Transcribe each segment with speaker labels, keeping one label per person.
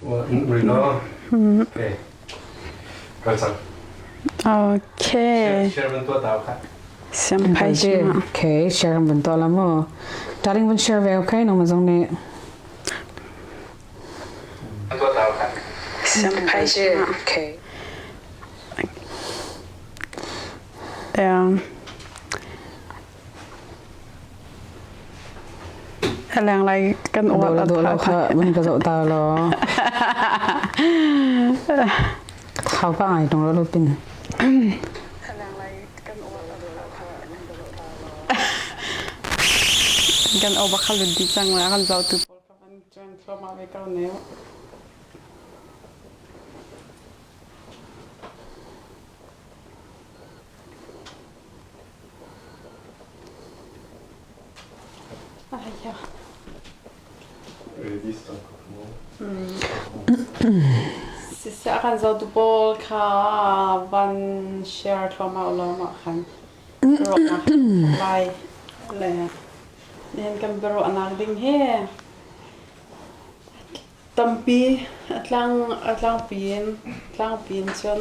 Speaker 1: Okay. Kal cang.
Speaker 2: Okay.
Speaker 1: Share van tuah ta kha.
Speaker 2: Siam phai shima.
Speaker 3: Okay, share van tuah la mo. Darling van share ve okay no ma zong ne.
Speaker 1: Tuah ta kha.
Speaker 2: Siam phai shima.
Speaker 3: Okay.
Speaker 2: Yeah. Leng lai kan
Speaker 3: uat
Speaker 2: a
Speaker 3: do lo kha mun ka zoh ta lo. Thau pa ngai tong lo pin.
Speaker 2: Kan o bakal di cang la kan zoh tu pawl ka van chuan thluahmah ve ko ne. Siseh a kan zohtu pawl kha van share thluahmah ulaw mah khan ruahnak lai le nihin kan biaruahnak ding hi tampi a tlang a tlangpi in tlangpi in cun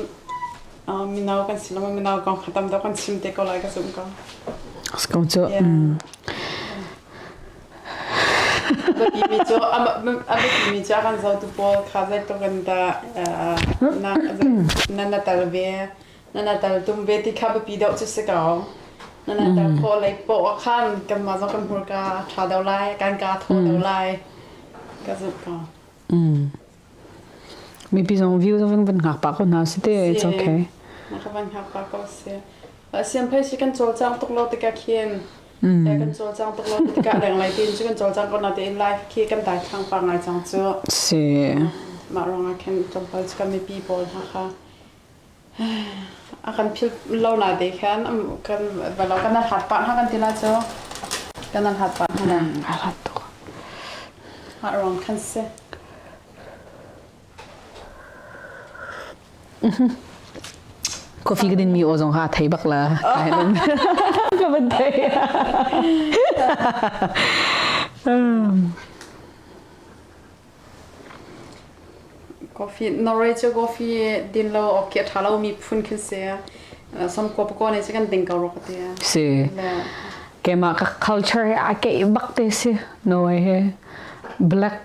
Speaker 2: mino kan si lo mino kong kha tam deuh kan chim te ko lai ka zumh ko.
Speaker 3: Ko cu.
Speaker 2: Biapi cu a biapimi cu a kan zohtu pawl kha zeitluk in dah na na tal ve na na tal tum ve ti kha biapi deuh cu si ko. Na na tal khawh lei poah ah khan kanmah zong kan hmurka a ṭha deuh lai, kan kaa thaw deuh lai ka zumh ko.
Speaker 3: Mipi zong view zong van hngak pah ko hna si te it's okay.
Speaker 2: Na ka van hngak pah ko si. Siamphei si kan cawlcang tuk lo tikah khin kan cawlcang tuk lo tikah lenglei tein cu kan cawlcang ko na tein live khi kan dai thlang pa ngai cang cu.
Speaker 3: Si.
Speaker 2: Mah ruangah khin tlawmpal cu kan mipi pawl hna kha a kan phil lo na te khan kan valo kan hat pa hna kan ti la cu kan hat pa hna.
Speaker 3: A hat tuk.
Speaker 2: Mah ruang khan si.
Speaker 3: Coffee ka din mi aw zong ha thei bak la. Ka van thei.
Speaker 2: Coffee Norway cu coffee din lo ok a ṭha lo mi phun khin si. Sam ko ko ne si kan ding ko ro ka ti.
Speaker 3: Si. Kema ka culture he a ke bak te si. Norway he black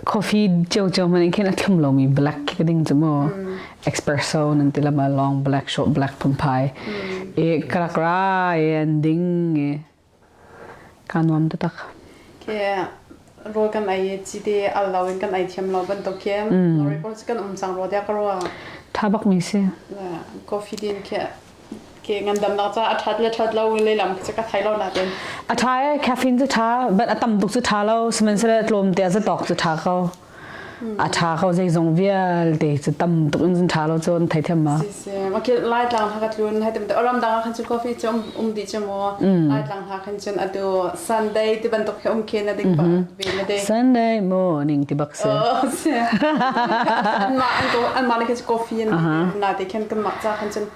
Speaker 3: coffee cio cio man in khin a thlum lomi black khi ka ding cu mu espresso nan ti lama long black short black phunphai e karak ra e an ding e ka nuam taktak
Speaker 2: Ke rawl kan ei ci te al lo in kan ei thiam lo bantuk khin Norway pawl cu kan um cang rua tiah ka ruah.
Speaker 3: Tha bak mi si.
Speaker 2: Coffee din khi ke ngandamnak ca a ṭhat le ṭhat lo lehlam cu ka thei lo nain.
Speaker 3: A ṭha e caffeine cu ṭha but a tam tuk cu ṭha lo sihmanhsehlaw tlawm te a tawk cu ṭha ko. A ṭha ko zeizong vialte cu tam tuk in ṭha lo cun theithiam ma.
Speaker 2: Si si ma khi Laitlang ha ka tlun hai tem te ram dang ah khan cun coffee cu um um dih cu mu Laitlang ha khan cun atu Sunday ti bantuk he um khin a ding pa ve na de.
Speaker 3: Sunday morning ti bak si.
Speaker 2: Oh si. Anmah an ko anmah le khi coffee an na te khan kan mak ca khan cun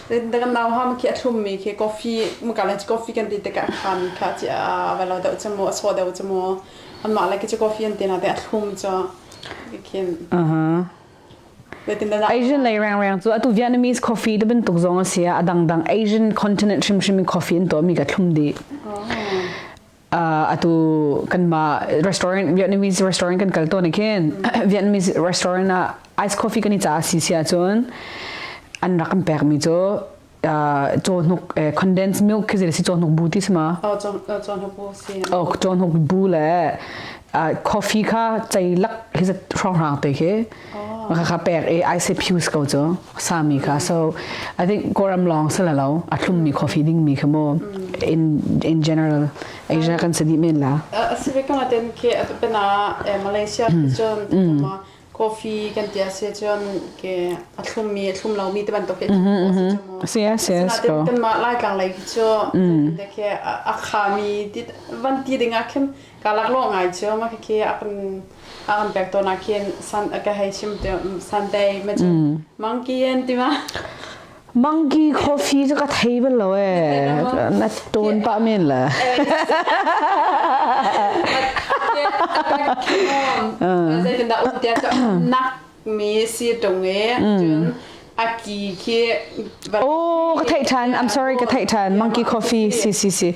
Speaker 2: Kan nau ha khi a thlummi khi coffee muka le coffee kan ti tikah khan kha ci a va lo deuh cu mu a saw deuh cu mu anmah le khi coffee an ti na te a thlum cu khin
Speaker 3: Asian lei reng reng cu atu Vietnamese coffee te bantuk zong a si a dang dang Asian continent hrimhrim in coffee an tuahmi ka thlum dih. Atu kanmah restaurant Vietnamese restaurant kan kal tawn khin Vietnamese restaurant ah ice coffee kan i ca si si ahcun an rak kan pek mi cu cawhnuk condensed milk khi si cawhnuk bu ti si ma
Speaker 2: oh cawhnuk bu si
Speaker 3: oh cawhnuk bu le coffee kha chei lak hi hrang hrang te khi kha kha pek i ice fuse ko cu sami kha so I think Kawlram lawng si lo a thlum mi coffee ding mi kha mo in in general Asia kan si dih men la
Speaker 2: a si ve ko natin khi pena Malaysia cun coffee kan ti a si cun ke a thlum mi a thlum lo mi te bantuk hi
Speaker 3: si yes yes ko
Speaker 2: kan mah Laitlang lei khi cu te khi a kha mi van ti ding ah khin ka lak lo ngai cu ma khi a kan a kan pek tawn ah khin san ka hei chim te Sunday ma cu monkey an ti ma
Speaker 3: Monkey coffee cu ka thei bal lo ee na tawn pah men la.
Speaker 2: Zeitindah um tiah nak mi si tung e cun a ki khi
Speaker 3: Oh, ka theih ṭhan. I'm sorry, ka theih ṭhan. Monkey coffee, si si si.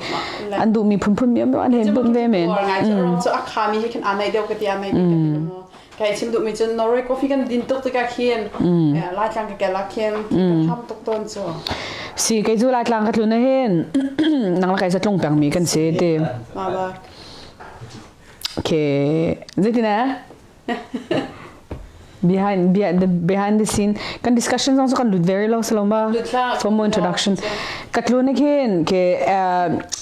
Speaker 3: An duhmi phunphun mi an hen bun ve men.
Speaker 2: Ngai cu cu a khami hi khin anai deuh ka ti anai deuh ka ti mo. Kai chim duhmi cun Norway coffee kan din tuk tikah khin Laitlang ka kel ah khin ka tham tuk tawn cu.
Speaker 3: Si, kei cu Laitlang ka tlun hin nang la kai sa tlung peng mi kan si ti.
Speaker 2: Ma ba.
Speaker 3: Okay, zeitin eh? Behind behind the behind the scene kan discussion zong cu kan lut very lo salo ma formal introduction ka tlun khin ke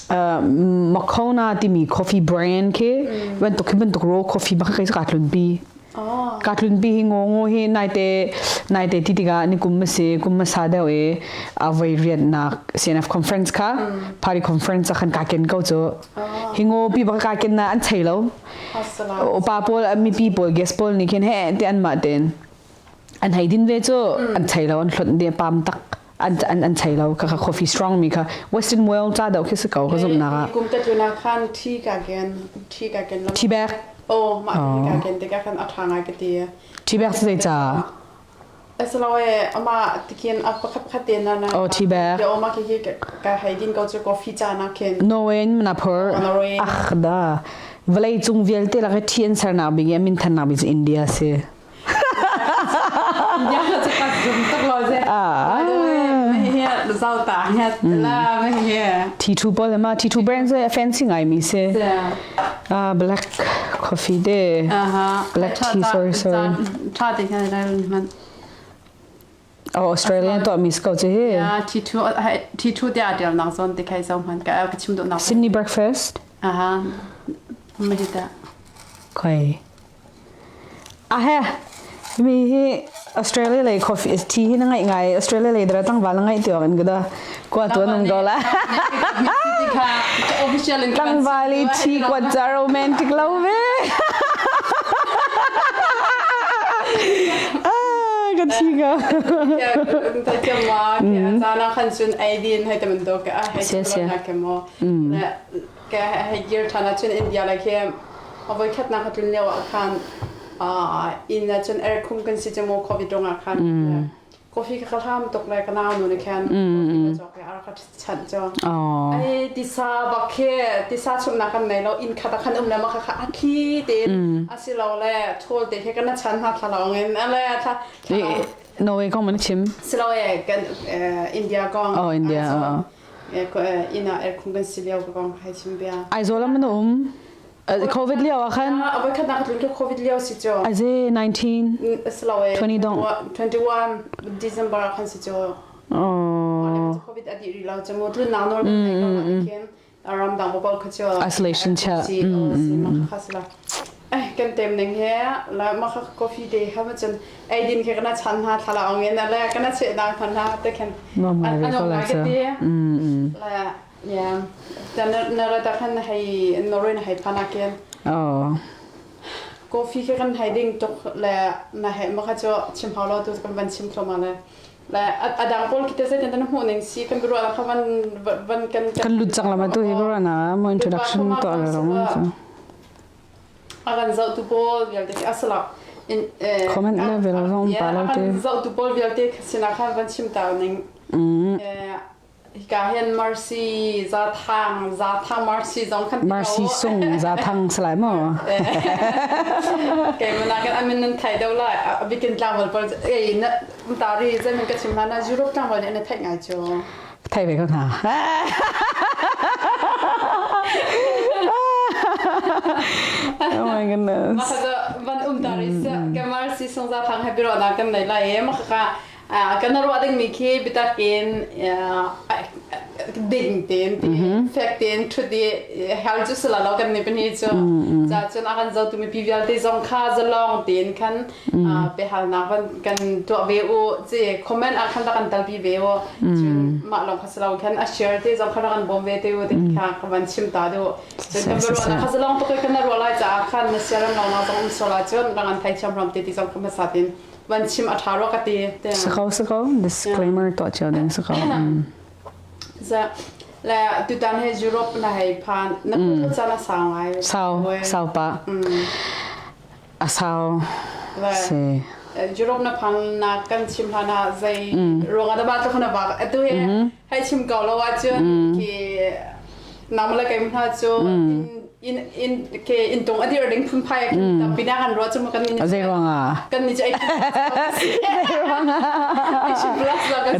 Speaker 3: Makona timi coffee brand ke bantuk hi bantuk raw coffee bak kai ka tlun pi ka tlun pi hi ngo ngo hi naite naite ti tikah ni kum si kum sa deuh e avoi riat nak CNF conference kha party conference khan ka ken ko chu hi ngo pi bak ka ken na an chei lo Upa pawl mipi pawl guest pawl nih khin he te an mah ten an hei din ve cu an chei lo an hlonh de pam tak an an an chei lo kha kha coffee strong mi kha western world cha do khi si ko ka zumh nak ah
Speaker 2: kum te tuna khan tea ka ken tea ka ken
Speaker 3: tea bag
Speaker 2: oh ma tea ka ken te ka khan a tha ngai ka ti
Speaker 3: tea bag zei cha
Speaker 2: Asiloe amah tikin a pakhat pakhat te na na
Speaker 3: Oh, tea bag.
Speaker 2: Ya oma ki ki ka hei din ko cu coffee cha na khin.
Speaker 3: Norway in na phur.
Speaker 2: Norway.
Speaker 3: Ach da. Vawlei cung vialte lak i tea an sernak bik i min thannak bik cu India si.
Speaker 2: India cu ka zum tuk lo ze.
Speaker 3: Ah.
Speaker 2: Hi zau ta hi la hi.
Speaker 3: T2 pawl ma T2 brand cu a fancy ngai mi si. Ah black coffee de. Black tea sorry sorry.
Speaker 2: Tha te khan ra man.
Speaker 3: Oh Australia to mi ko che he.
Speaker 2: Yeah, T2 T2 te atel nak zon te khai zo man ka ka chim do nak.
Speaker 3: Sydney breakfast.
Speaker 2: Aha. Ma hita.
Speaker 3: Khoi. A he mi hi Australia lei coffee tea hi na ngai ngai Australia lei dara tlangval na ngai tiwak in gada kwa tuan an go la tlangval i tea kwa cha romantic lo ve ah ka thi ka
Speaker 2: ta ke ma ke zana khan sun ai din hai taman do ka hai na ke mo Ka hei kir ṭhan ahcun India lei khi a voikhat nak ka tlun lio ah khan inn ah cun erkhum kan si cu mu COVID ruangah khan coffee ka hlam tuk le ka nau nu nih khan coffee ka cawk i a rak ka chanh cu. Ai tisa bak khi tisa chumnak kan nei lo inn khat ah khan um le ma kha kha a thli tein asilo le ṭhawl te khi kan chan hna thla lawng in ale thla
Speaker 3: Norway kong man chim.
Speaker 2: Silo e kan India kong.
Speaker 3: Oh India.
Speaker 2: Inn ah erkhum kan si lio ka kong hei chim bia.
Speaker 3: Aizawl ah man um. COVID lio ah khan.
Speaker 2: Avoi khat nak tlun COVID lio si cu.
Speaker 3: Aze 19.
Speaker 2: Silo e.
Speaker 3: 20 dong.
Speaker 2: 21 December ah khan si cu.
Speaker 3: Oh.
Speaker 2: COVID adi ri lo cu mu tlun nak nor kan ram dang bobol kha cu.
Speaker 3: Isolation cha.
Speaker 2: Si si ma kha sila. Eh kan tem ning he la ma kha coffee day ha ma cun ei din khi kana chan hna thla ong in le kana che dang than ha te khan
Speaker 3: Normal ve ko la cha.
Speaker 2: La ya ta na ra ta khan hei norin hei phana ken.
Speaker 3: Oh.
Speaker 2: Coffee khi kan hei ding tuk le na he ma kha chu chim hau lo tu kan van chim thloma le le adang pawl ki te se ten hmu ning si kan biro la kha van van kan
Speaker 3: Kan lut chang lama tu hi bro na mo introduction to la rong.
Speaker 2: A kan zohtu pawl vialte khi asala in
Speaker 3: Comment le velo zong pa lo te.
Speaker 2: A kan zohtu pawl vialte sinah khan van chim ta ning. Hika hin Mercy Za Thang Za Thang Mercy zong khan
Speaker 3: Mercy Sung Za Thang salai mo.
Speaker 2: Kei mana kan amin nan thai do la bikin tlangval pawl ei na tari zai man ka chim hna na Europe tlangval nih na theih ngai cu.
Speaker 3: Thei ve ko hna. Oh my goodness.
Speaker 2: Maka van um ta ri sa kamar si song za thang happy ro na kan nei lai e maka ka kan ruah ding mi khi bitak in ding ten ti fek ten thu di hel chu sala lo kan ni pan hi chu cha chun a kan zo tu mi pi vialte zong kha zalong ten khan biahalnak van kan tuah ve u ci comment ah khan kan talpi ve u cun mah lawng kha silo khan a share te zong kha kan bawm ve te u te kha ka van chim ta du cun kan ruah kha zalong tuk kan ruah lai caah khan na share ram lo na zong um so la cun rang an thai thiam ram te ti zong kha hmasa tin van chim a tha ro ka ti
Speaker 3: te sako sako disclaimer to cio ding sako
Speaker 2: za. Le tutan he Europe na hei phan na caan a sau ngai.
Speaker 3: Sau sau pa. A sau. Si.
Speaker 2: Europe na phan na kan chim hlan ah zei ruang ah dah ba tluk na bak atu he hei chim ko lo ahcun khi nang le keimah hna cu in in ke in tung a dir ding phunphai tampi na kan ruah cu kan ni
Speaker 3: zei ruangah
Speaker 2: kan ni cu ei
Speaker 3: zei ruangah
Speaker 2: ei plus la kan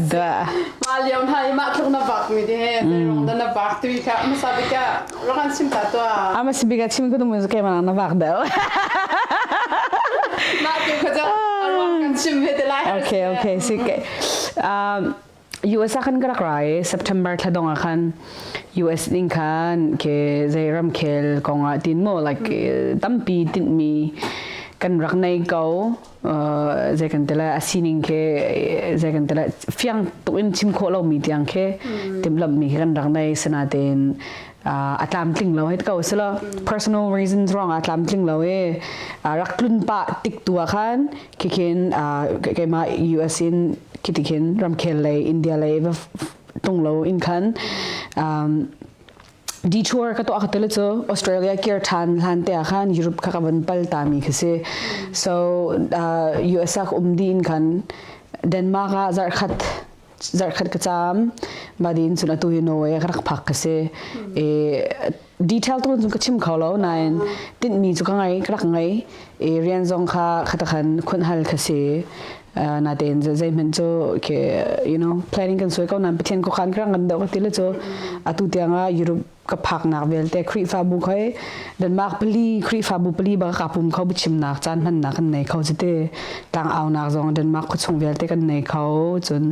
Speaker 2: ma liam hna i mah tluk na vak mi te zei ruang dah na vak tu kha masa bika rokan chim ta to
Speaker 3: ama sibika chim ko mu ke ma na vak deuh
Speaker 2: mah tu kha cha ruang kan chim ve te lai
Speaker 3: okay okay si ke US ah khan ka rak ra i September thla dong ah khan US ning khan ke zei ramkhel kong ah tin mo like tampi tinhmi kan rak nei ko zei kan tela a sining ke zei kan tela fiang tuk in chim khawh lomi tiang ke timhlamh mi kan rak nei sanaten a tlamtling lo hei ko silo personal reasons ruang ah tlamtling lo e rak tlun pa tik tu ah khan kikhin keimah US in khitikhin ramkhel lei India lei va tung lo in khan detour ka tuah ka tele cu Australia kir than hlan te ah khan Europe kha ka van pal ta mi khi si so US ah ka um di in khan Denmark ah zarkhat zarkhat ka caam badin cun atu hi Norway ka rak phak ka si e detail tu cun ka chim kho lo nain tinhmi cu ka ngai ka rak ngei e rian zong kha khatakhan khun hal kha si natein zeihmanh cu ke you know planning kan suai ko nan Pathian ko khan ka rak ngan deuh ka ti le cu atu tiangah Europe ka phaknak vialte Khrihfabu khoi Denmark pali Khrihfabu pali ba ka pum kho biachimnak caan hmannak kan nei kho cite tlang aunak zong Denmark khuachung vialte kan nei kho cun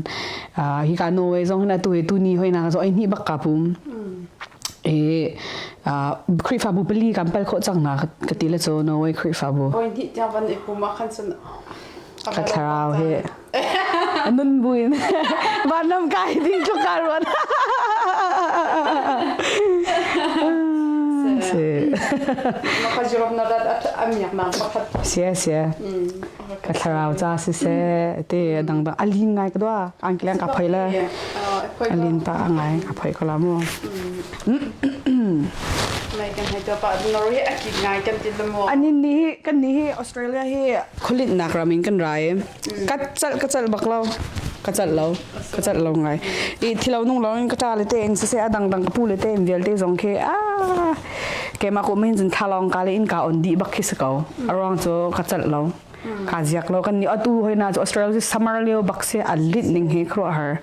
Speaker 3: hi ka Norway zong hin atu hi tu ni hoi nak zong ai hnih bak ka pum e Khrihfabu pali kan pal khawh cang na ka ti le cu Norway Khrihfabu
Speaker 2: oi hnih tiang van i pum ah khan cun
Speaker 3: ka thlarau he nun buin vanlam kai ding tluk ka ruat si sia sia ka thlarau cha si se te dang dang alin ngai ka dua ang kilang ka phoi la alin pa ngai ka phoi ko la mu Ani ni kan ni hi Australia hi khualitnak ram in kan rai ka cal ka cal bak lo ka cal lo ka cal lo ngai i thilo nung lo in ka ta le te in se a dang dang ka pu le te in vialte zong khi a keimah ko min cun thalong ka le in ka on di bak khi si ko aruang cu ka cal lo ka ziak lo kan ni atu hoi na cu Australia summer lio bak se a lit ning hi khro har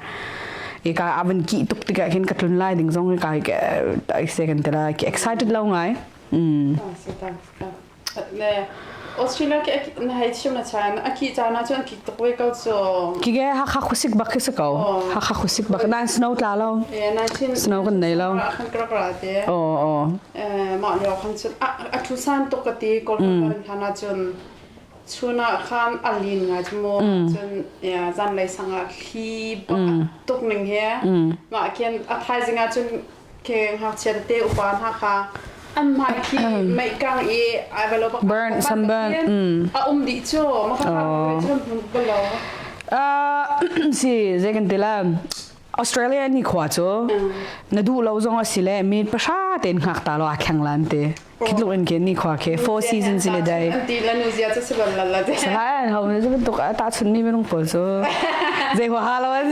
Speaker 3: i ka avan ki tuk tikah khin ka tlun lai ding zong ka ka se kan tela ki excited lo ngai
Speaker 2: Ne Australia ke na hei chim na chan a ki caan ah cun ki tuk ve ko cu.
Speaker 3: Ki ge ha kha khusik bak khi si ko. Ha kha khusik bak nan snow tla lo. Snow kan nei lo.
Speaker 2: Khan krak ra te.
Speaker 3: Oh oh.
Speaker 2: Mah lio khan cun a thu san tuk ka ti kol kan hlan ah cun chun ah khan a lin ngai cu mu cun zanlei sang ah thli bak tuk ning he mah khin a thaizing ah cun ke ngakchia tete upa hna kha an hmai khi meikang i ai velo bak
Speaker 3: burn sunburn
Speaker 2: a um dih cu ma kha kha bal lo
Speaker 3: si zei kan ti la Australia ni khua cu na duh lo zong a si le mi pahra tein hngak ta lo a thleng lan te khitluk in ke ni khua ke four seasons le dai
Speaker 2: ti la nu zia chu si bal la la te
Speaker 3: ha ho ne zu tuk ta chun mi minung pawl cu zei hua ha lo an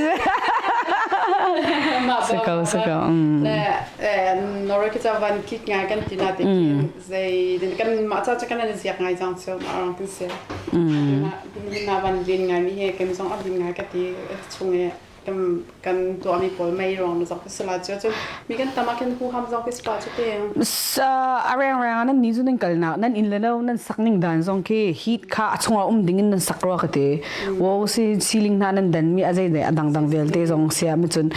Speaker 3: si ko si ko
Speaker 2: le Norway ke cha van kik ngai kan ti na te zei din kan ma cha cha kan an ziak ngai jang chu ma rang tin se na van lin ngai mi he kem zong a lin ngai ka ti chung e kan kan tuahmi pawl mei ruang zong khi sila cu cun mi kan tam ah khin huham zong khi spa cu te
Speaker 3: a reng reng nan ni cu nan kalnak nan inn le lo nan sak ning dan zong khi heat kha a chungah um ding in nan sak rua ka te wo si ceiling hna nan dan mi a zei dei a dang dang vialte zong sia mi cun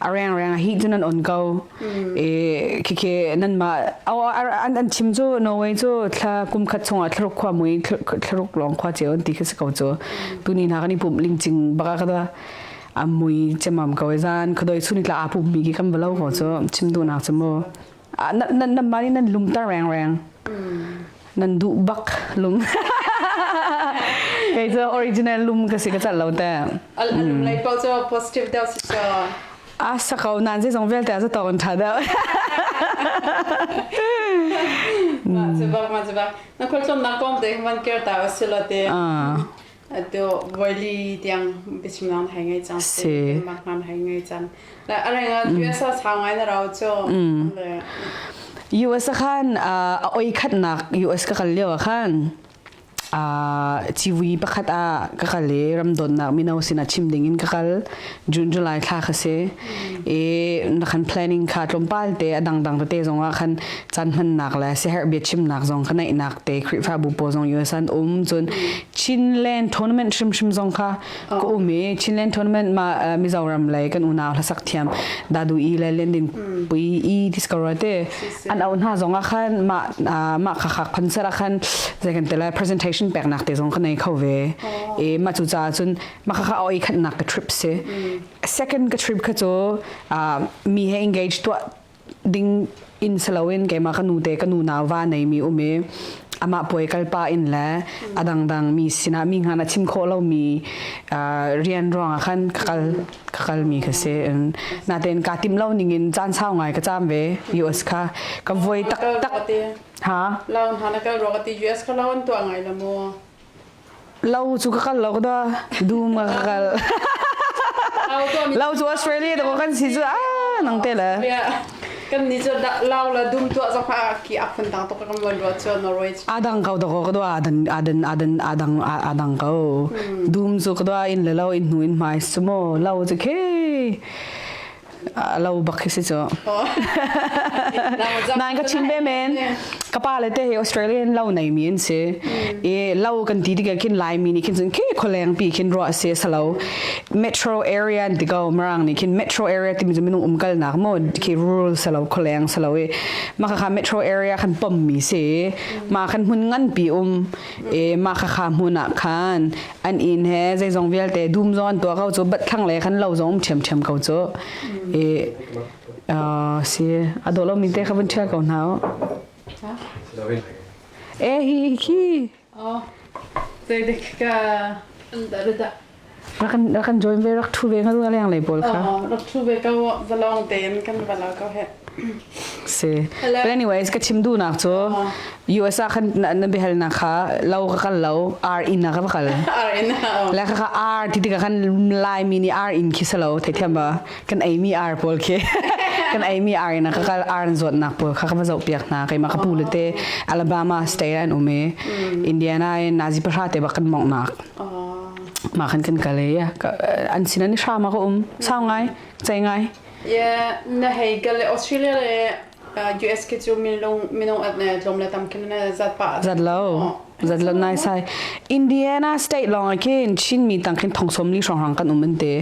Speaker 3: a reng reng heat cu nan on ko e khi khi nan ma an an chim cu Norway cu thla kum khat chungah thlaruk khua mui thlaruk long khua cheu an ti khi si ko cu tuni hna kan i pumh lingcing baka ka da a mui cemam ko zan khadoi chuni tla a pum mi ki kan valo ko chu chim du nak chu mu nan nan mani nan lum tar reng reng nan du bak lum kei chu original lum ka si ka chat lo te
Speaker 2: lum lai pau chu positive deuh si cho.
Speaker 3: A sa ko nan zeizong vialte a zatawk in ṭha deuh.
Speaker 2: Mah cu bak mah cu bak. Na khualtlawnnak kong te van ker ta usilo te. Atu voili tiang biachimnak na hei ngei cang.
Speaker 3: Si.
Speaker 2: Mak na hei ngei cang. La a reng ah US ah sau ngai na rau cu.
Speaker 3: US ah khan a oi khatnak US ka kal lio ah khan civui pakhat ah ka kal i ramdawtnak mino sinah chim ding in ka kal June July thla kha si i na khan planning kha tlawmpal te a dangdang tete zong ah khan caan hmannak le siaherh biachimnak zong ka neihnak te Khrihfabu pawl zong US an um cun Chinland tournament hrimhrim zong kha ka um i Chinland tournament ma Mizoram lei kan unau hlasak thiam Dadu i le Lendin Pui i discover te an au hna zong ah khan mah mah kha khak concert ah khan zei kan te lai presentation peknak te zong ka nei kho ve e mah cu caah cun mah kha kha oi khatnak ka trip si second ka trip kha cu mi he engage tuah ding in saloin keimah ka nu te ka nu nau va nei mi um i amah puai kalpa in le a dangdang mi sinah mi hngan a chim khawh lomi rian ruangah khan ka kal ka kal mi kha si natein kaa tim lo ning in caan sau ngai ka caam ve US kha ka voi tak tak ha
Speaker 2: Laun hana kal ro ka ti US ka laun tuah ngai la mu
Speaker 3: Lo cu ka kal lo ka da dum ka kal. Lo cu Australia da kan si cu ah nang te le.
Speaker 2: Kan ni cu lau la dum tuah zong ha ki ak phun tang tok kan von ruat cu Norway.
Speaker 3: Adang ko da ko ka da adan adan adan adang adang ko. Dum cu ka da in le lo in hnu in hmai sumo lo cu ke lo bak khi si cu. Nai ka chim ve men. Ka pa le te hi Australian lo nei mi an si. I lo kan ti tikah khin Laimi nih khin cun khi khualeng pi khin ruah si salo. Metro area an ti ko Mirang nih khin metro area timi cu minung umkal nak mo khi rural salo khualeng salo i maka kha metro area khan pom mi si. Ma khan hmun ngan pi um e ma kha kha hmun ah khan an inn he zeizong vialte dum zong an tuah ko cu bat thlang le khan lo zong um ṭhiamṭhiam ko cu i si a dawh lomi te kha vun ṭhial ko hna u e hi hi
Speaker 2: zeidik ka
Speaker 3: rak kan join ve rak thu ve nga leng lei pawl kha
Speaker 2: rak thu ve ko zalong tein kan va ko he
Speaker 3: Si. But anyways, ka chim duhnak cu US ah khan na biahalnak kha lo ka kal lo, R in ah ka va kal.
Speaker 2: R in
Speaker 3: Le kha kha R ti tikah khan Laimi nih R in khi salo theithiam ba kan eimi R pawl khi kan eimi R in ah ka kal R in zawtnak pawl kha ka va zoh piak hna keimah ka pu le te Alabama state an um i Indiana in nazi pahra te bak kan mongnak ma khan kan kal i an sin an i hram ah ka um sau ngai cei ngai
Speaker 2: Yeah, na hei kal le Australia le US khi cu minung minung at ne tlawm le tam khin na zat pa.
Speaker 3: Zat lo. Zat lo nai sai. Indiana state long ah khin Chin mi tang khin thong som li hrong hrang kan um an te.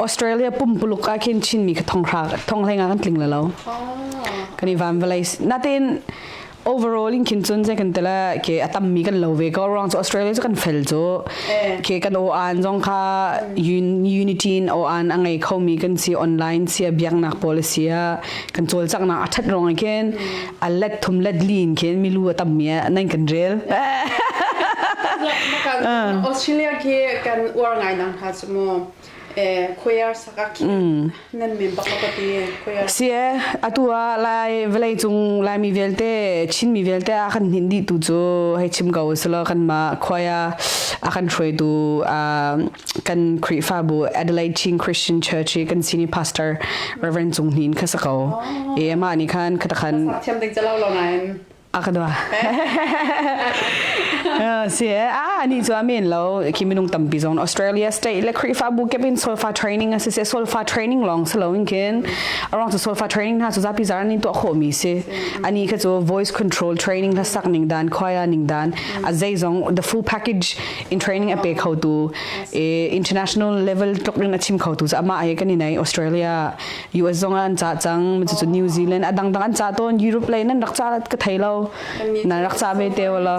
Speaker 3: Australia pumpuluk ah khin Chin mi kha thong hra thong hleng ah kan tling la lo. Kan i van vawlei natin overall in khin cun zei kan tela ke a tammi kan lo ve ko ruang cu Australia cu kan fel cu ke kan o an zong kha unity in o an a ngei khomi kan si online sia biaknak policy a kan cawlcangnak a that rong khin a let thum let li in khin milu a tammi nan kan rel
Speaker 2: Australia khi kan uar ngai nang ha chu mu choir sak nan min bak ka ti choir
Speaker 3: si e atu ah lai vawlei cung laimi vialte chinmi vialte a kan hnin dih tu cu hei chim ko silo kan ma choir a kan hruaitu kan Khrihfabu Adelaide Chin Christian Church i kan senior pastor Reverend Cung Hnin kha sa ko e amah nih khan khatakhan
Speaker 2: thiam ding calo lo nain
Speaker 3: A ka dua. Si a ni cu amen lo khi minung tampi zong Australia state le Khrihfabu kep in solfa training a si se solfa training long salo in khin arong cu solfa training hna cu zapi zaran in tuah khawh mi si ani kha cu voice control training hla sak ning dan choir ning dan a zei zong the full package in training a pe kho tu international level tluk in a chim kho tu ama ai kan in Australia US zong ah an cah cang cucu New Zealand a dangdang an cah tawn Europe lei nan rak cah ka thei lo nan rak cah ve te lo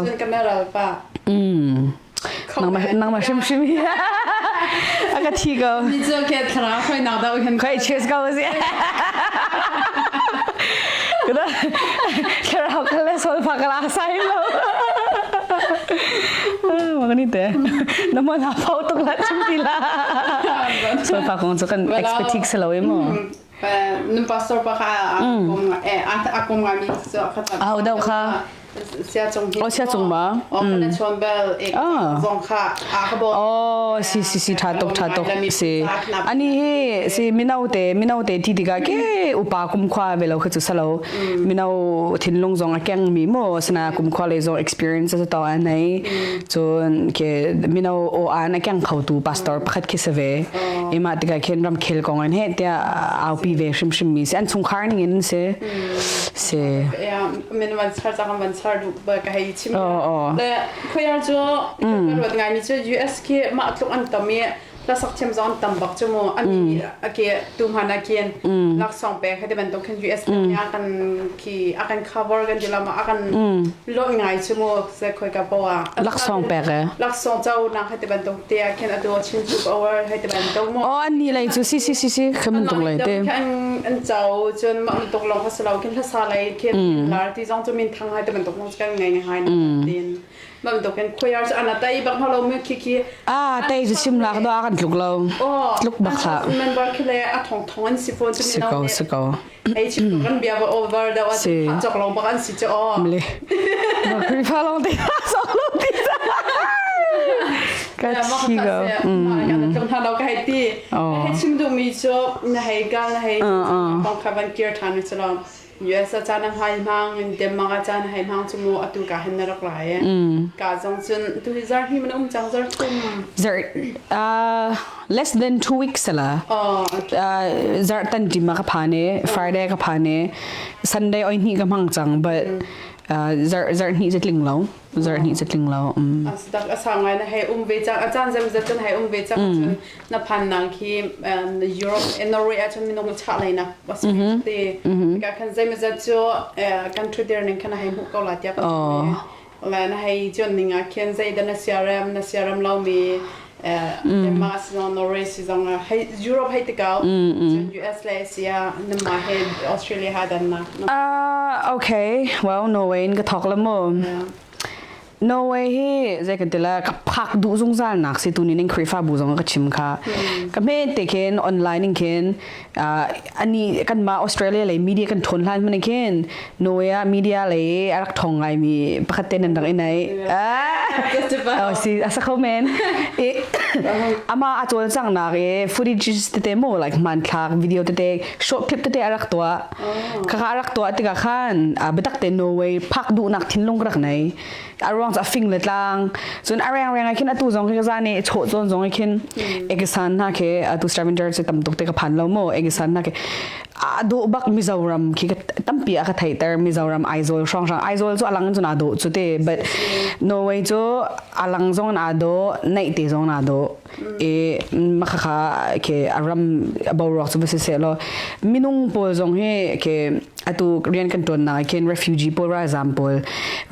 Speaker 3: nangmah nangmah hrimhrim hi a ka thi ko
Speaker 2: ni cu ke thlarau khoi nak dau hin
Speaker 3: khoi cheers ko si kada thlarau kale sol fa kala sai lo. kan ite. Na mo na phau tuk la chim ti la. Solfa kong cu kan expertise se lo e mo.
Speaker 2: Nun pastor pa kha a kum nga mi cu kha
Speaker 3: Au dau kha.
Speaker 2: Sia cung hi.
Speaker 3: Oh sia cung ma.
Speaker 2: Oh kan chuan bel e zong kha a ka bo.
Speaker 3: Oh si si si tha tuk tha tuk si. Ani hi si mino te mino te ti tikah ke upa kum khua ve lo kha chu salo mino thinlung zong a keng mi mo sana kum khua le zong experience sa to an nei cun ke mino o an a keng kho tu pastor pakhat khi se ve ima tikah khin ram khel kong an he tia aupi ve hrim hrim mi si an chungkhar ning in se si
Speaker 2: min van char chang van char du ba ka hei chim le khoyar chu ka ruat ngai mi chu US khi ma tluk an tam i hlasak thiam zong an tam bak chu mu an ake tu hman akin laksawng pe kha te bantuk khan US nih a kan khi a kan cover kan ti lama a kan lot ngai chu mu se khoi ka powa
Speaker 3: laksawng pek e
Speaker 2: laksawng chau na kha te bantuk te a khin atu chin chu power hai te bantuk mu
Speaker 3: oh an ni lei chu si si si si khamin tung lei te
Speaker 2: an an chau chun ma tuk long kha salo khin hlasa lei khin lar ti zong chu min thang hai te bantuk mong kan ngai ngai na tin ma bantuk kan khoyar chu ana tai bak halo mu khi khi
Speaker 3: a tai chu sim lak do a kan tluk lo tluk bak kha
Speaker 2: member khi le a thong thong an si phone chu
Speaker 3: si ko si ko
Speaker 2: ei chim kan bia va over da wa chok long bak an si chu o
Speaker 3: mle Krifa long ti sok long ti ka chi go
Speaker 2: kan ha lo ka hei ti hei chim du mi chu na hei gal na hei kong kha van kir than chu lo US a chan hai mang Denmark a chan hai mang chu mu atu ka hen na rak lai ka zong chun tu hi zar hi man um chang zar thum
Speaker 3: zar less than 2 weeks la zar tan ti ma ka phane Friday ka phane Sunday oi ni ka mang chang but zar zar ni zatling lo zar ni zatling lo.
Speaker 2: Dak asa ngai na hei um ve chang a chan zem zat cun hei um ve chang cun na phan nang khi Europe Norway ah cun minung cha lai na bas te ka khan zem zat chu kan thu dir ning khan hei mu ko la tia la na hei chun ning a khen zai da na siaram na siaram lo mi Denmark si zong Norway si zong hei Europe hei te kau cun US le Asia na ma he Australia ha dan na.
Speaker 3: Okay, well, Norway in ka thok la mu. Norway hi zei kan ti la ka phak duh zungzal nak si tu ni ning Khrihfabu zong ka chim kha. Ka me te khin online in khin ani kan ma Australia le media kan thon hlan man khin Norway ah media le a rak thong ngai mi pakhat te nan rak inai. Ah, oh, si asa kho men. E ama a chawl chang nak e footage tete mo like hmanthlak video tete short clip tete a rak tua. Kha kha a rak tuah tikah khan biatak te Norway phak duhnak thinlung ka rak nei. A ruang cu a fing le tlang. Cun a reng reng ah khin atu zong khi ka zan i chawh cawn zong khin Egisan hna khi atu Stavanger cu tam tuk te ka phan lo mu Egisan hna khi a dawh bak Mizoram khi ka tampi a ka theihter Mizoram Aizawl hrawng hrang Aizawl cu a lang cun aa dawh cu te but Norway cu a lang zong in aa dawh naih te zong in aa dawh i makhakha ke a ram a boruak cu va si seh law minung pawl zong hi ke atu rian kan tuannak khin refugee pawl ralzam pawl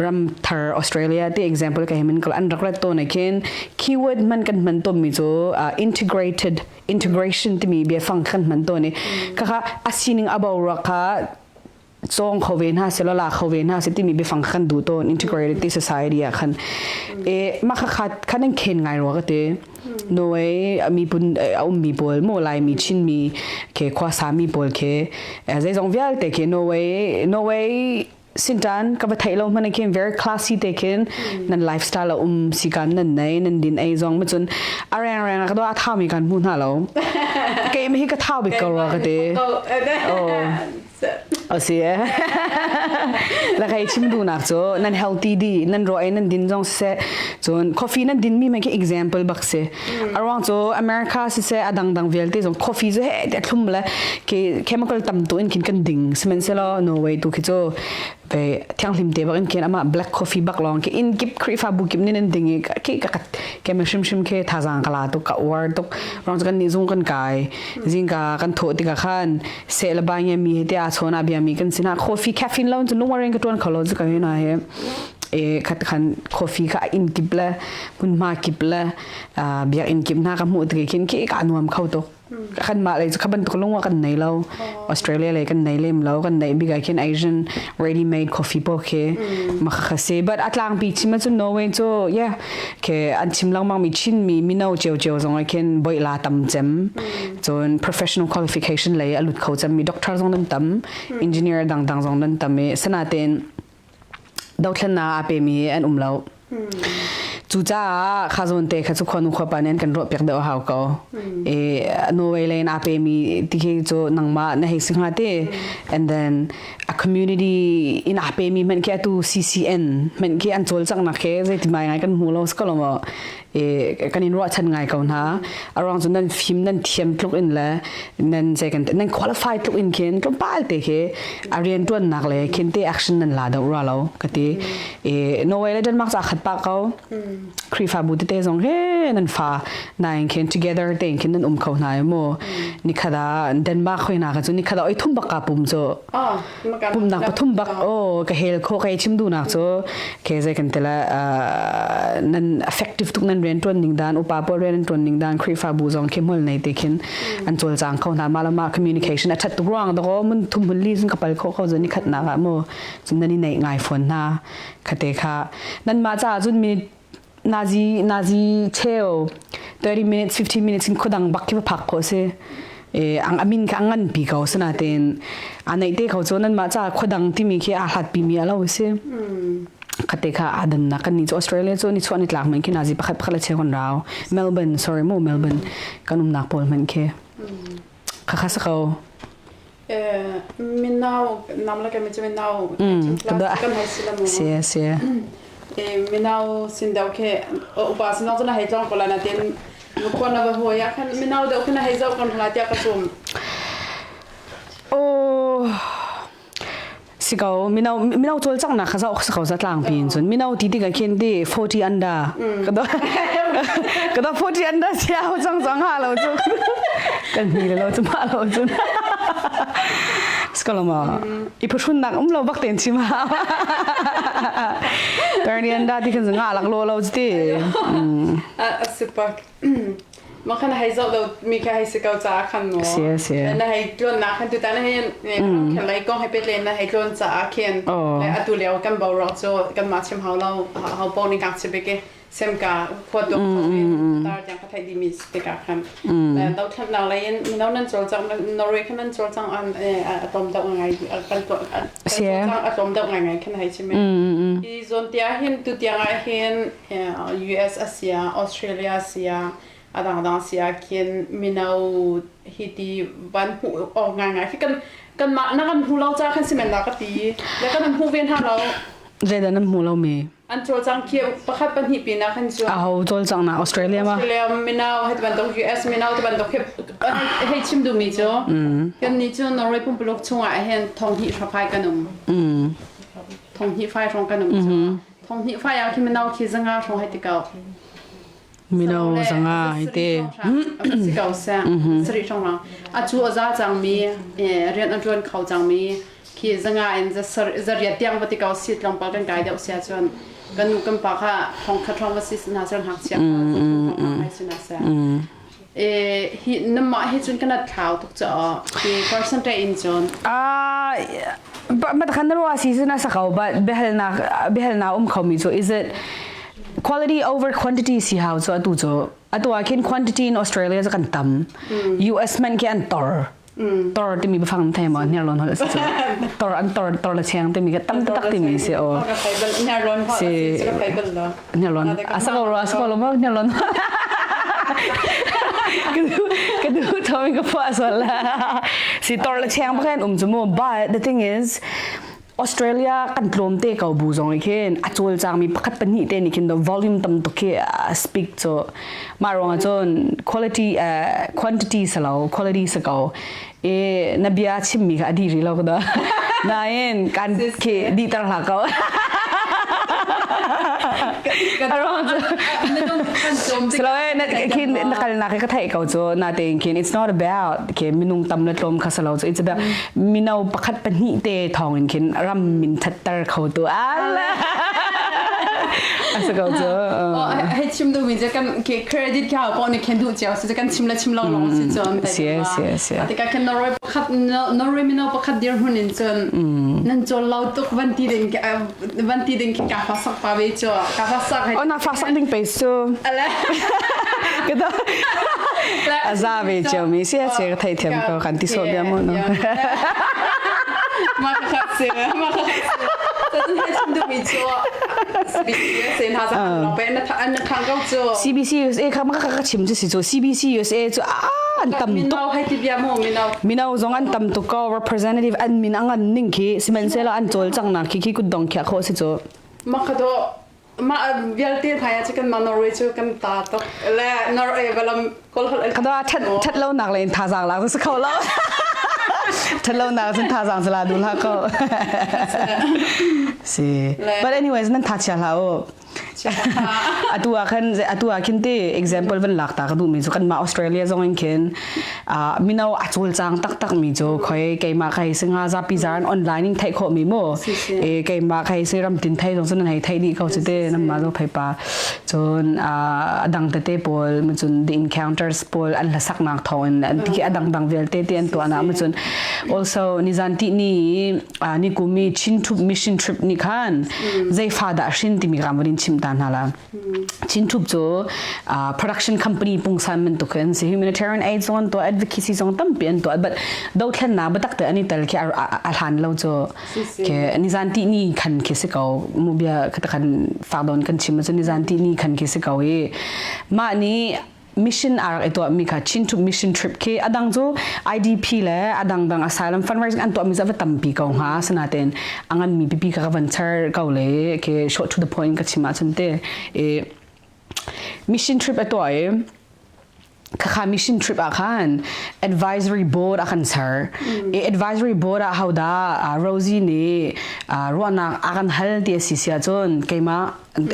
Speaker 3: ram thar Australia te example ka himin kal an rak rat to na khin keyword man kan hman tom mi cu integrated integration timi biafang kan hman to ni khakha asining a boruak kha cawng kho ve hna selaw la kho ve hna se timi biafang khan duh tawn integrated society ah khan e ma kha kha khan an khen ngai rua ka te Norway mi pun a um mi pawl mo lai mi Chin mi ke khua sa mi pawl ke zeizong vialte ke Norway Norway sintan ka va thei lo man khin very classy te khin nan lifestyle a um si kan nan nei nan din ei zong ma chun a reng reng ka do a thau mi kan mu hna lo ke mi hi ka thau bik ko ro ka te oh A si e. La kai chim du nak cu nan healthy di nan ro ei nan din zong siseh cun coffee nan din mi man khi example bak si. Aruang cu America siseh a dangdang vialte zong coffee cu he te thlum le ke chemical tam tu in khin kan ding sihmanhsehlaw Norway tu khi cu ve thianghlim te bak in khin amah black coffee bak lawng khi inn kip Khrihfabu kip nih nan ding i khi ka ke me hrimhrim khi thazaang ka la tuk ka uar tuk ruang cu kan nih zung kan kai zingka kan thawh tikah khan seh le bai nge mi he te a chona bia mi kan sinah coffee caffeine lo cun lungwaring ka tuan kho lo cu ka hina he e khat khan coffee kha in kip le hmunhma kip le biakinn kip hna ka hmuh tik khin khi ka nuam kho tuk. Kanmah lei cu kha bantuk lung ah kan nei lo. Australia lei kan nei lem lo. Kan neih bik ah khin Asian ready made coffee pawl khi ma kha si. But a tlangpi chim ahcun Norway cu yeah ke an chim lengmang mi Chin mi mino cio cio zong ah khin boih la tam cem. Cun professional qualification lei a lut kho cem mi doctor zong nan tam, engineer dangdang zong nan tam i sanatein dothlennak aa pemi an um lo. Cucaah kha zawn te kha cu khuanu khuapa nih an kan ruahpiak deuh a hau ko. E, Norway lei in aa pemi ti khi cu nangmah na hei si hnga te. And then a community in aa pemi hmanh khi atu CCN hmanh khi an cawlcanghnak khi zeiti mai ngai kan hmu lo si ko lo maw. E, kan in ruahchan ngai ko hna. A ruang cu nan fim nan thiam tluk in le nan zei kan nan qualify tluk in khin tlawmpal te khi a rian tuannak le khin te action nan la deuh rua lo ka ti e Norway le Denmark ca khat pa ko Khrihfabu tete zong he nan fa nain khin together te khin nan um kho hna mu ni khada Denmark khoi na ka chu ni khada oi thum bak ka pum chu pumnak pathum bak o ka hel kho kai chim du nak chu ke zai kan tela nan effective tuk nan rian tuan ning dan upa pawl rian tuan ning dan Khrihfabu zong khi hmul nei te khin an cawlcang kho hna malama communication a that tuk ruang do mun thum hun li zun ka pal kho kho zun ni khat nak ah mu cun nan i nei ngai phone hna khate kha nan ma cha cun minute nazi nazi cheu 30 minutes 15 minutes in khodang bak khi phak kho si e ang amin kha ngan pi ko sana ten anei te kho chu nan ma cha khodang timi khi a hlat pi mi alo si khate kha adan na kan ni chu Australia chu ni chuan ni tlak men khi nazi pakhat pakhat le che kon rau Melbourne sorry mo Melbourne kan um nak pawl men khi kha kha sa ko
Speaker 2: Minau nam la kami chu minau kan hai sila mo
Speaker 3: si si
Speaker 2: minau sin dau ke upa sin dau na hei tlong ko la na tin ko na ba hoya khan minau dau khan hei zau kan hla tia ka sum
Speaker 3: oh Si ko mino mino cawlcanghnak kha zoh si ko zatlang pi in cun mino ti tikah khin ti 40 under ka do ka do 40 under sia ho cang cang ha lo cu kan mi le lo cu ma lo cun skalama i phuhrun nak um lo bak ten chim ha 30 under ti khan nga lak lo lo ti
Speaker 2: a sipak Ma khan hei zoh lo mi kha hei si ko caah khan maw
Speaker 3: Si si.
Speaker 2: Na hei tlawn nak khan tutan hei khan lei kong hei pet len na hei tlawn caah khin le atu lio kan boruak cu kanmah chim hau lo hau po ning kak chim ke semka khua tuk tar tiang ka theih dimi tikah khan le dothlatnak lei in mino nan cawlcang Norway khan nan cawlcang an a tlawm deuh ngai kan a tlawm deuh ngai ngai khan hei chim hi zawn tia hin tu tiang ah hin US a si ah Australia a si ah a dangdang si ah khin mino hi ti van hmuh awk ngaingai khi kan kanmah na kan hmu lo ca khan si men la ka ti le kan hmu ve hna lo
Speaker 3: Zeidah nan hmu lo mi?
Speaker 2: An cawlcang khi pakhat pahnih pin ah khan cu
Speaker 3: Aho cawlcang na Australia ma?
Speaker 2: Australia mino hei bantuk US mino te bantuk hei chim duhmi cu kan nih cu Norway pumpuluk chungah hin thong hnih hraphai kan um. Thong hnih fai hrawng kan um cu. Thong hnih fai ah khi mino khi zanga hrawng hei ti ko.
Speaker 3: Mino zanga hei te.
Speaker 2: Si ko seh. Sarih hrawng hrawng. A cu a za cangmi rian a ṭuan kho cangmi khi zanga in zariat tiang va ti ko si tlawmpal kan kai deuh sia cun kan nu kan pa kha thong khat hrawng va si hna cun ngakchia kha si na seh. Hi namah hi cun kan thlau tuk caah hi percentage in cun
Speaker 3: Ah but khan ruwa si na sa ko but biahalnak biahalnak um kho mi cu is it quality over quantity si hau cu atu cu atu ah khin quantity in Australia cu kan tam US man khi an tor tor timi biafang thei ma hniarlawn holh si tor an tor tor le cheng timi ka tam tak timi si o si hniarlawn asa ko ro asa ko lo ma hniarlawn ka du thomi ka phuah sual la si tor le cheng bakhen um chu mu but the thing is Australia kan tlawm te ko bu zong khin a cawlcangmi pakhat pahnih te nih khin the volume tam tuk khi speak cu mah ruangah cun quality quantity sa lo quality sa ko e na bia chimmi kha a dih rih lo ka da nain kan khi dih tar hlah ko Silo na khin na kal nak ka theih ko cu na tein khin it's not about ke minung tam le tlawm kha salo cu it's about mino pakhat pahnih te thawng in khin ram min thatter kho tu al. A ko cu.
Speaker 2: Hei chim duhmi cu kan credit kha pawh nih khen duh cio si kan chim le chim lo lawng si cun.
Speaker 3: Si si si.
Speaker 2: Tikah khan Norway pakhat Norway mino pakhat dirhmun in cun nan cawl lo tuk van ti ding van ti ding khi ka fa sak pa ve cu ka fa sak
Speaker 3: Oh na fa sak ding pe su. Kita aza ve cio mi si si ka thei thiam ko kan ti so bia mu no.
Speaker 2: Ma ka si ma ka si.
Speaker 3: CBC USA kha ma ka chim cu si cu CBC USA cu an tam tuk mino zong an tam tuk ko representative an min ang an ning khi sihmanhsehlaw an cawlcang nak khi khi kutdong khiah khawh si cu
Speaker 2: ma ka do ma vialte thaya chu kan ma Norway chu kan ta tok le Norway balam kol hol
Speaker 3: ka do that that lo nak le in thazang lak si kho lo that lo nak cun thazang sala dul ha ko si but anyways nan tha chia hla o atu ah khan atu ah khin te example van lak ta ka duh mi cu kan ma Australia zong in khin mino a cawlcang taktak mi cu khoi keimah kai singa zapi zan online in theih khawh mi mu e keimah kai si ram tin thei zong cun hei thei dih ko cu te nam ma zo phei pa cun adang tete pawl mu cun the encounters pawl an hlasak nak thawng in an ti adang dang vialte te an tuah na mu cun also nizan ti ni ni kumi Chin Trip mission trip ni khan zei fa dah hrin timi kam in chim ta hna la Chin Thup cu production company pungsan bantuk an si humanitarian aid zong an tuah advocacy zong tampi an tuah but dothlennak biatak te an i tel khi a hlan lo cu ke nizan ti ni khan khi si ko mu bia kha fak don kan chim cu nizan ti ni khan khi si ko i mah ni mission a rak i tuahmi kha Chin to mission trip khi adang cu IDP le adang dang asylum fundraising an tuahmi cu a va tampi ko hnga sinain a nganmi pipi kha ka van char ko le ke short to the point ka chim ahcun te e mission trip a tuah i khakha mission trip ah khan advisory board a kan ser e advisory board ah hoda Rosie nih ruahnak a kan hal ti a si sia cun keimah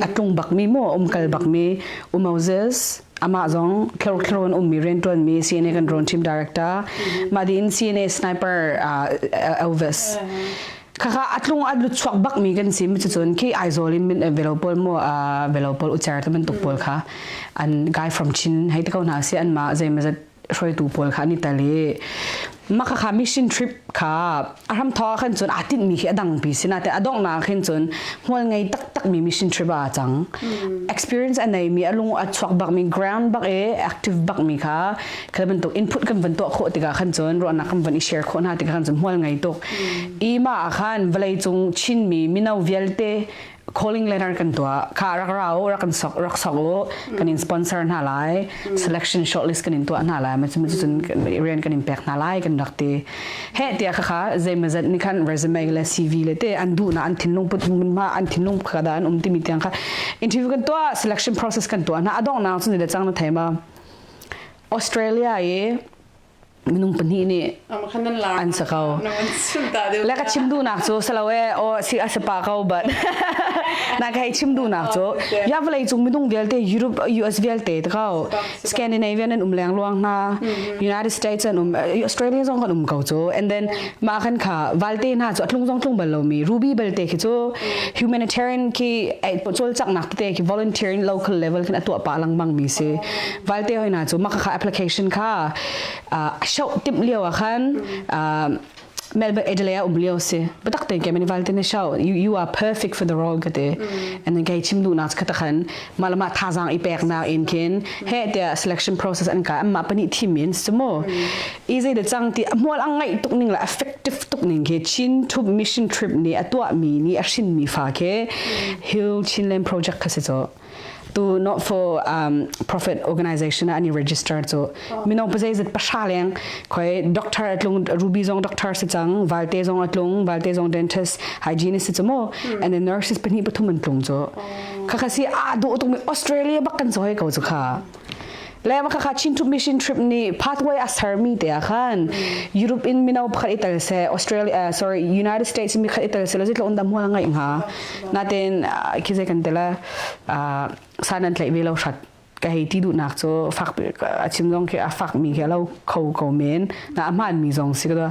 Speaker 3: a tlung bakmi maw umkal bakmi U Moses amah zong thlor ummi riantuan mi CNA kan drone team director mah din CNA sniper Elvis khakha atlung a lut chuak bak mi kan si mi cun khi Aizawl in min velo pawl mu velo pawl ucher te bantuk pawl kha an guy from Chin hei te ko hna si an ma zeimazat hruaitu pawl kha an i tel i mah kha mission trip kha a hram thawk ah khan cun aa tinhmi khi a dangpi si nain a donghnak ah khin cun hmual ngei taktakmi mission trip ah aa cang experience a neimi a lung a chuak bakmi ground bak i active bakmi kha kha bantuk input kan van tuah khawh tikah khan cun ruahnak kan van i share khawh hna tikah khan cun hmual ngei tuk i mah ah khan vawlei cung Chinmi mino vialte calling letter kan tuah kha rak ra u rak kan sok rak sok u kan in sponsor hna lai selection shortlist kan in tuah hna lai ma cun cun rian kan in pek hna lai kan rak ti he tiah kha kha zeimazat ni khan resume le CV le te an duh na an thinlung put ma an thinlung kha da an um timi tiang kha interview kan tuah selection process kan tuah hna adong na cun le chang na thei ma Australia i minung pahnih nih an sa ko. Le ka chim duhnak cu salo e o si a pa ko but na ka hei chim duhnak cu ya vawlei cung minung vialte Europe US vialte te ko Scandinavian an um leng luang hna United States an um Australia zong kan um ko cu and then mah kan kha valte hna cu atlung zong tlung bal lomi Ruby belte khi cu humanitarian khi cawlcangnak tete khi volunteering local level khin a tuah pah lengmang mi si Valte hoi hna cu mah kha application kha a shoh timh lio ah khan Melbourne Adelaide um lio si biatak tein kei mani valte na show you are perfect for the role ka ti and then kei chim duhnak kha takhan mah le mah thazaang i peknak in khin he tiah selection process an ka amma pahnih thim in sumo easy de chang ti hmual ang ngai tuk ning la effective tuk ning khi Chin Thup mission trip ni a tuah mi ni a hrin mi fa ke Hill Chinland project kha si cho tu not for profit organization ah an i register cu mino pazeizat pahra leng khoi doctor atlung ruby zong doctor si cang valte zong atlung valte zong dentist hygienist si cu mu and then nurses pahnih pathum an tlung cu kha kha si a duh tuk mi Australia bak kan choi ko cu kha Le mah kha Chin to Mission trip nih pathway a sermi te ah khan Europe in mino pakhat i tel seh Australia sorry United States in mikhat i tel seh zeitluk in dah hmual a ngeih hnga natin khi zei kan tela san an tlaih ve lo hrat ka hei ti duhnak cu fak a chim zong khi a fak mi khi a lo kho ko men na a hmaan mi zong si ka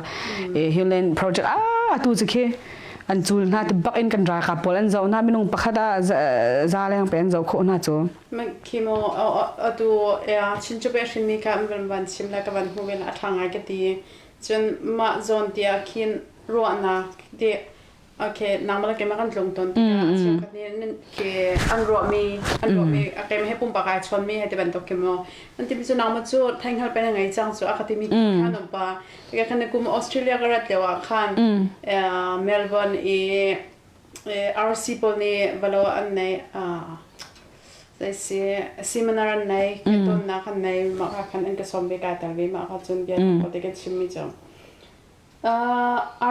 Speaker 3: e Highland project a tu cu khi. An cul hna ti bak in kan ralkap pawl an zoh hna minung pakhat ah za leng pe an zoh khawh hna cu.
Speaker 2: Khimo atu Chin cu pe hrinmi kha an van van chim le ka van hmu vel a ṭha ngai ka ti. Cun mah zawn tiah khin ruahnak ti Okay, nangmah le keimah kan tlung tawn tikah cheukhat nih nan ke an ruahmi an ruahmi keimah he pumpak ai chawnmi he ti bantuk khi maw an timi cu nangmah cu thainghal pen a ngei cang cu a ka timi khan um pa tikah khan kum Australia ka rat lio ah khan Melbourne i RC pawl nih valo an nei zei si seminar an nei tonnak an nei mah ka khan an ka sawm ve ka tel ve mah ka cun bia te kan chimmi cu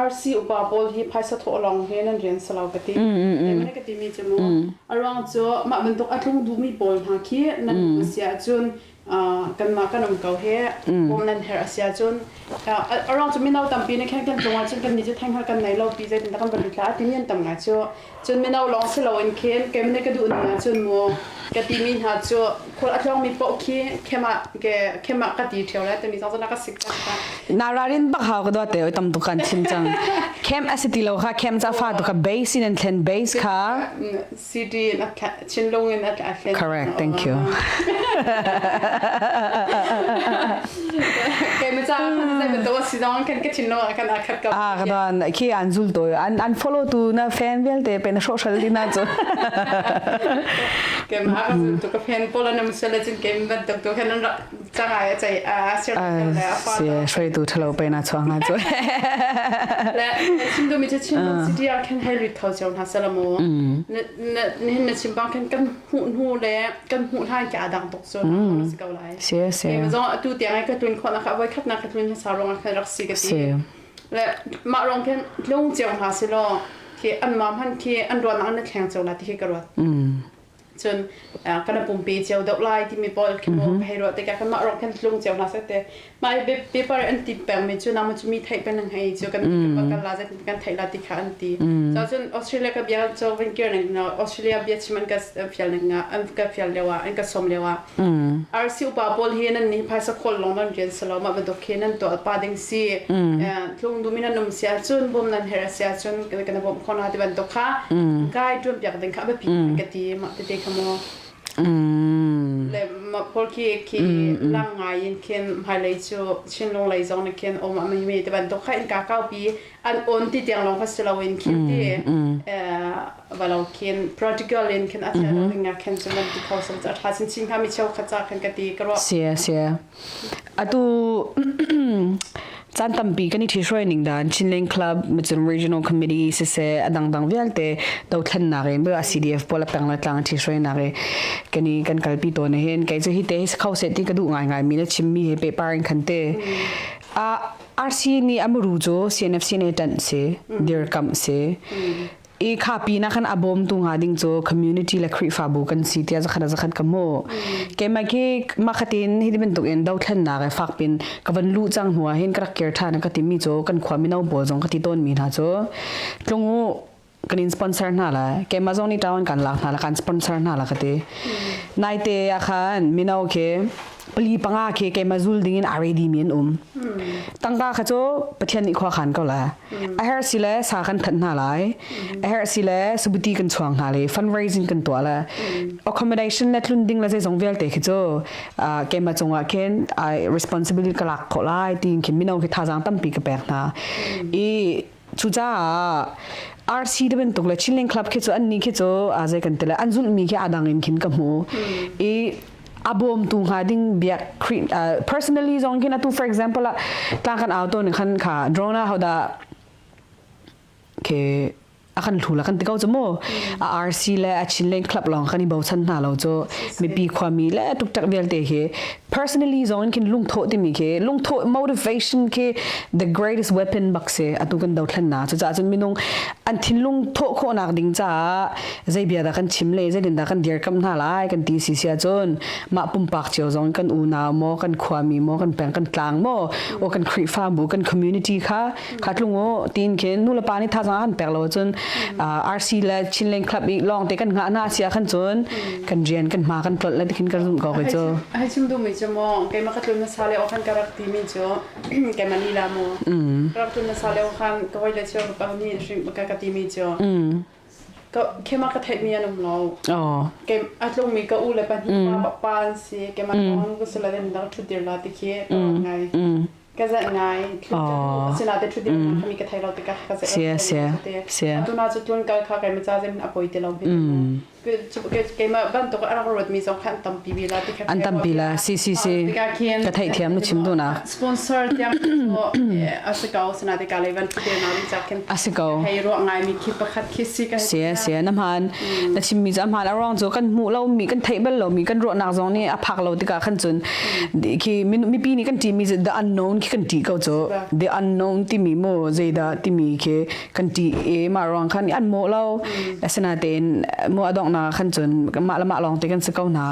Speaker 2: RC upa pawl hi phaisa thawh lawng hi nan rian si lo ka ti. Keimah ka timi cu mu a ruang cu mah bantuk a tlung duhmi pawl hna khi nan um a si ahcun kanmah kan um ko hi bawm nan herh a si ahcun a ruang cu mino tampi nih khan kan tlung ahcun kannih cu thainghal kan nei lo pi zeitin dah kan van lut la a timi an tam ngai cu. Cun mino lawng si loin khin keimah nih ka duh ning ahcun mu ka timi hna cu khual a tlawngmi paoh khi khemah ke khemah ka ti ṭheo lai timi zong cu na ka sik tak ta.
Speaker 3: Na rarin bak hau ka dawt te oi tam tuk kan chim cang. Camp a si ti lo kha camp ca fa tu kha base in an thlen base kha
Speaker 2: City in a Chinlung in a thlen.
Speaker 3: Correct, thank you.
Speaker 2: Keimah ca khan zei bantuk a si zong kan ka thinlung ah khan aa khat ko.
Speaker 3: Ah ka don khi an zul to an an follow tu na fan vialte pe na social dina cu.
Speaker 2: Keimah ka zul tu ka fan pawl an um sel cun keim bantuk tu khan an rak cangai a cei a sir le a fa.
Speaker 3: Si shrei tu thalo pe na chuang ha cu.
Speaker 2: Le chim du mi chu chin city ah khan hei rit kho cio hna salamu. Nihin na chim bang khan kan hmuh hnu le kan hmuh hlan khi aa dang tuk cu si ko lai.
Speaker 3: Si si.
Speaker 2: Kei zong atu tiang ai ka tlun khawh nak voi khat nak ka tlun hmasa ruang ah khan rak si ka ti. Le mah rong khin tlung cio hna si law khi an ma hman khi an ruahnak an thleng cio la ti khi ka ruat. Cun kan pumpi cio deuh lai timi pawl khi mo hei ruah tikah kan mah rong khin tlung cio hna seh te. Mah paper an ti pengmi cu nangmah cu mi theih peng nang hei cu kan kan la zet kan theih la ti kha an ti. So cun Australia ka bia cho van kir ning Australia bia chim an ka fial ning an ka fial lio ah an ka som lio ah RC upa pawl hi nan nih phaisa khawl long nan rian salo mah bantuk khi nan tuah pa ding si tlung dum in nan um sia cun bom nan her sia cun kan bom khona ti bantuk kha kai tuan piak ding kha biapi ka ti mah tete kha mo Le pawl khi khi lang ngai in khin hmailei cu Chinlung lei zong nih khin um a mi ti bantuk kha in ka kaupi an on ti tiang lawng kha si loin khin ti valo khin practical in khin a chia lo ding khin cu man ti kho sam cha tha chin chin kha mi cheu kha cha khan ka ti ka ruah.
Speaker 3: Sia sia. Atu caan tampi kan i ṭhihruai ning dan Chinland Club cun Regional Committee siseh a dangdang vialte dothlennak in CDF pawl a peng le tlang ṭhihruainak i kan i kan kalpi tawn hin kei cu hi te hi kho seh ti ka duh ngaingai mi na chimmi he pehpar in khan te a RC nih amuru cu CNFC ne ṭanh si dirkamh si i kha pin ah khan a bawmtu hnga ding cu community le Khrihfabu kan si tiah zakhat a zakhat ka hmu. Keimah khi makhatin hi bantuk in dothlennak e fak pin ka van luh cang hnu ah hin ka rak kir ṭhan ka timi cu kan khua mino pawl zong ka ti tawn mi hna cu tlungu kan in sponsor hna la keimah zong nih ṭawan kan lak hna la kan sponsor hna la ka ti. Naite ah khan mino khi pali panga khi keimah zul ding in a ready mi an um. Tangka kha cu Pathian nih khua khan ko la. A herh si le sa kan thanh hna lai. A herh si le sabuti kan chuang hna le fundraising kan tuah le accommodation le tlun ding le zeizong vialte khi cu keimah cungah khin I responsibility ka lak khawh lai tiin khin mino khi thazaang tampi ka pek hna. I cucaah RC te bantuk le Chinland Club khi cu an ni khi cu a zei kan ti le an zulhmi khi a dang in khin ka hmu. I a bawmtu hnga ding biak personally zong khin atu for example ah tlang kan auto ni khan kha drone ah hoda ke a kan hlu la kan ti ko chu mu a RC le a Chinland Club long kan i bochan hna lo chu mipi khuami le tuktak vialte hi personally zong in khin lungtho timi khi lungtho motivation khi the greatest weapon bak si atu kan dothlen na cu caah cun minung an thinlung thawh khawhnak ding caah zei bia dah kan chim le zeitin dah kan dirkamh hna lai kan ti si sia cun mah pumpak cio zong kan unau maw kan khuami maw kan peng kan tlang maw o kan Khrihfabu kan community kha kha tlung u tin khin nu le pa nih thazaang an pek lo cun RC le Chinland Club i lawng te kan ngah na sia khan cun kan rian kan hma kan tlolh le khin kan zumh ko ke cu
Speaker 2: Hei chim duhmi cu cu maw keimah ka tlun hmasa lio khan ka rak timi cu keimah lila maw ka rak tlun hmasa lio khan ka hawile cheu ka pa nih hrim ka ka timi cu ka keimah ka theihmi an um lo. Ke a tlungmi ka u le pahnih pa pa an si keimah nu ka si la den dang ṭhutdir la ti khi ka rak ngai. Ka zat ngai asinain ṭhutdir na mi ka thei lo tikah ka zat
Speaker 3: Sia sia sia
Speaker 2: atu na cu tlun kal kha keimah ca zem a poi ti lo keimah bantuk a rak ruat mi zong kha an tampi bi la ti kha
Speaker 3: an tampi la si si si ka theihthiam na chim duhnak
Speaker 2: sponsor tiang a si ko sinain ka lei van ṭhutdir na ri cak khin
Speaker 3: a si ko
Speaker 2: hei ruah ngai mi khi pakhat khi si ka
Speaker 3: sia sia na hmaan na chimmi cu a hmaan a ruang cu kan hmuh lo mi kan theih bal lo mi kan ruahnak zong nih a phak lo tikah khan cun khi mipi nih kan ṭihmi cu the unknown khi kan ṭih ko cu the unknown timi mu zeidah timi khi kan ṭih i mah ruang khan an mawh lo asinain mu a donghnak khan cun mah le mah lawng te kan si ko hna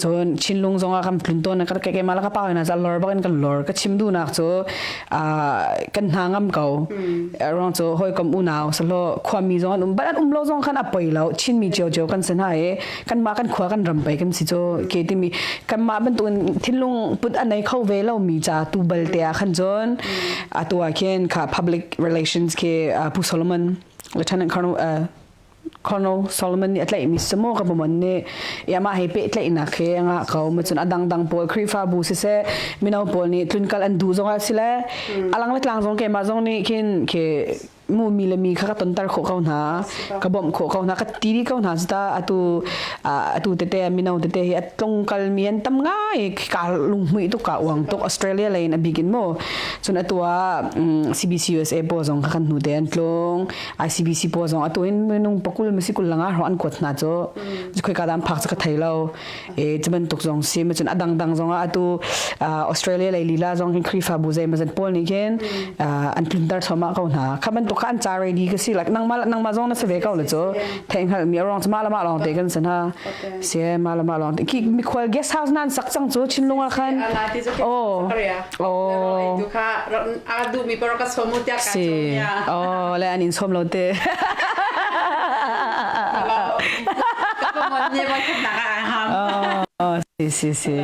Speaker 3: cun Chinlung zong ah kan tlun tawn ka keimah le ka pa hna cu lor bak in kan lor ka chim duhnak cu kan hna ngam ko ruang cu hawikom unau salo khuami zong an um but an um lo zong khan a poi lo Chinmi cio cio kan si hna i kanmah kan khua kan ram pei kan si cu ke timi kanmah bantukin thinlung put a nei kho ve lo mi ca tu bal te ah khan cun atu ah khin kha public relations khi Pu Solomon Lieutenant Colonel Colonel Solomon nih a tlaihmi samu ka pamon nih amah he pehtlaihnak he a ngah ko ma cun a dangdang pawl Khrihfabu siseh mino pawl nih tlunkal an duh zong ah sile alang le tlang zong keimah zong nih khin khi mu mi le mi kha ka tonter khawh ko hna ka bawmh khawh ko hna ka ti dih ko hna cuta atu atu tete mino tete hi a tlungkal mi an tam ngai ka lunghmuih tuk ka uang tuk Australia lei in a bik in mu cun atu ah CBC USA pawl zong kha kan hnu te an tlung ICBC pawl zong atu in minung pakul masikul langa ro an kuat hna cu khoi ka dam phak cu ka thei lo e cu bantuk zong si ma cun a dangdang zong ah atu Australia lei lila zong hin Khrihfabu zei ma zan pawl nih khin an tlunter thoma ko hna kha bantuk kha an ca ready ka si like nangmah nangmah zong na si ve ko le cu theih mi arong ma lama long te kan san ha se ma lama long te ki mikhual guest house nan sak cang cu Chinlung ah khan oh oh si oh le an in som lo te Oh, si si si.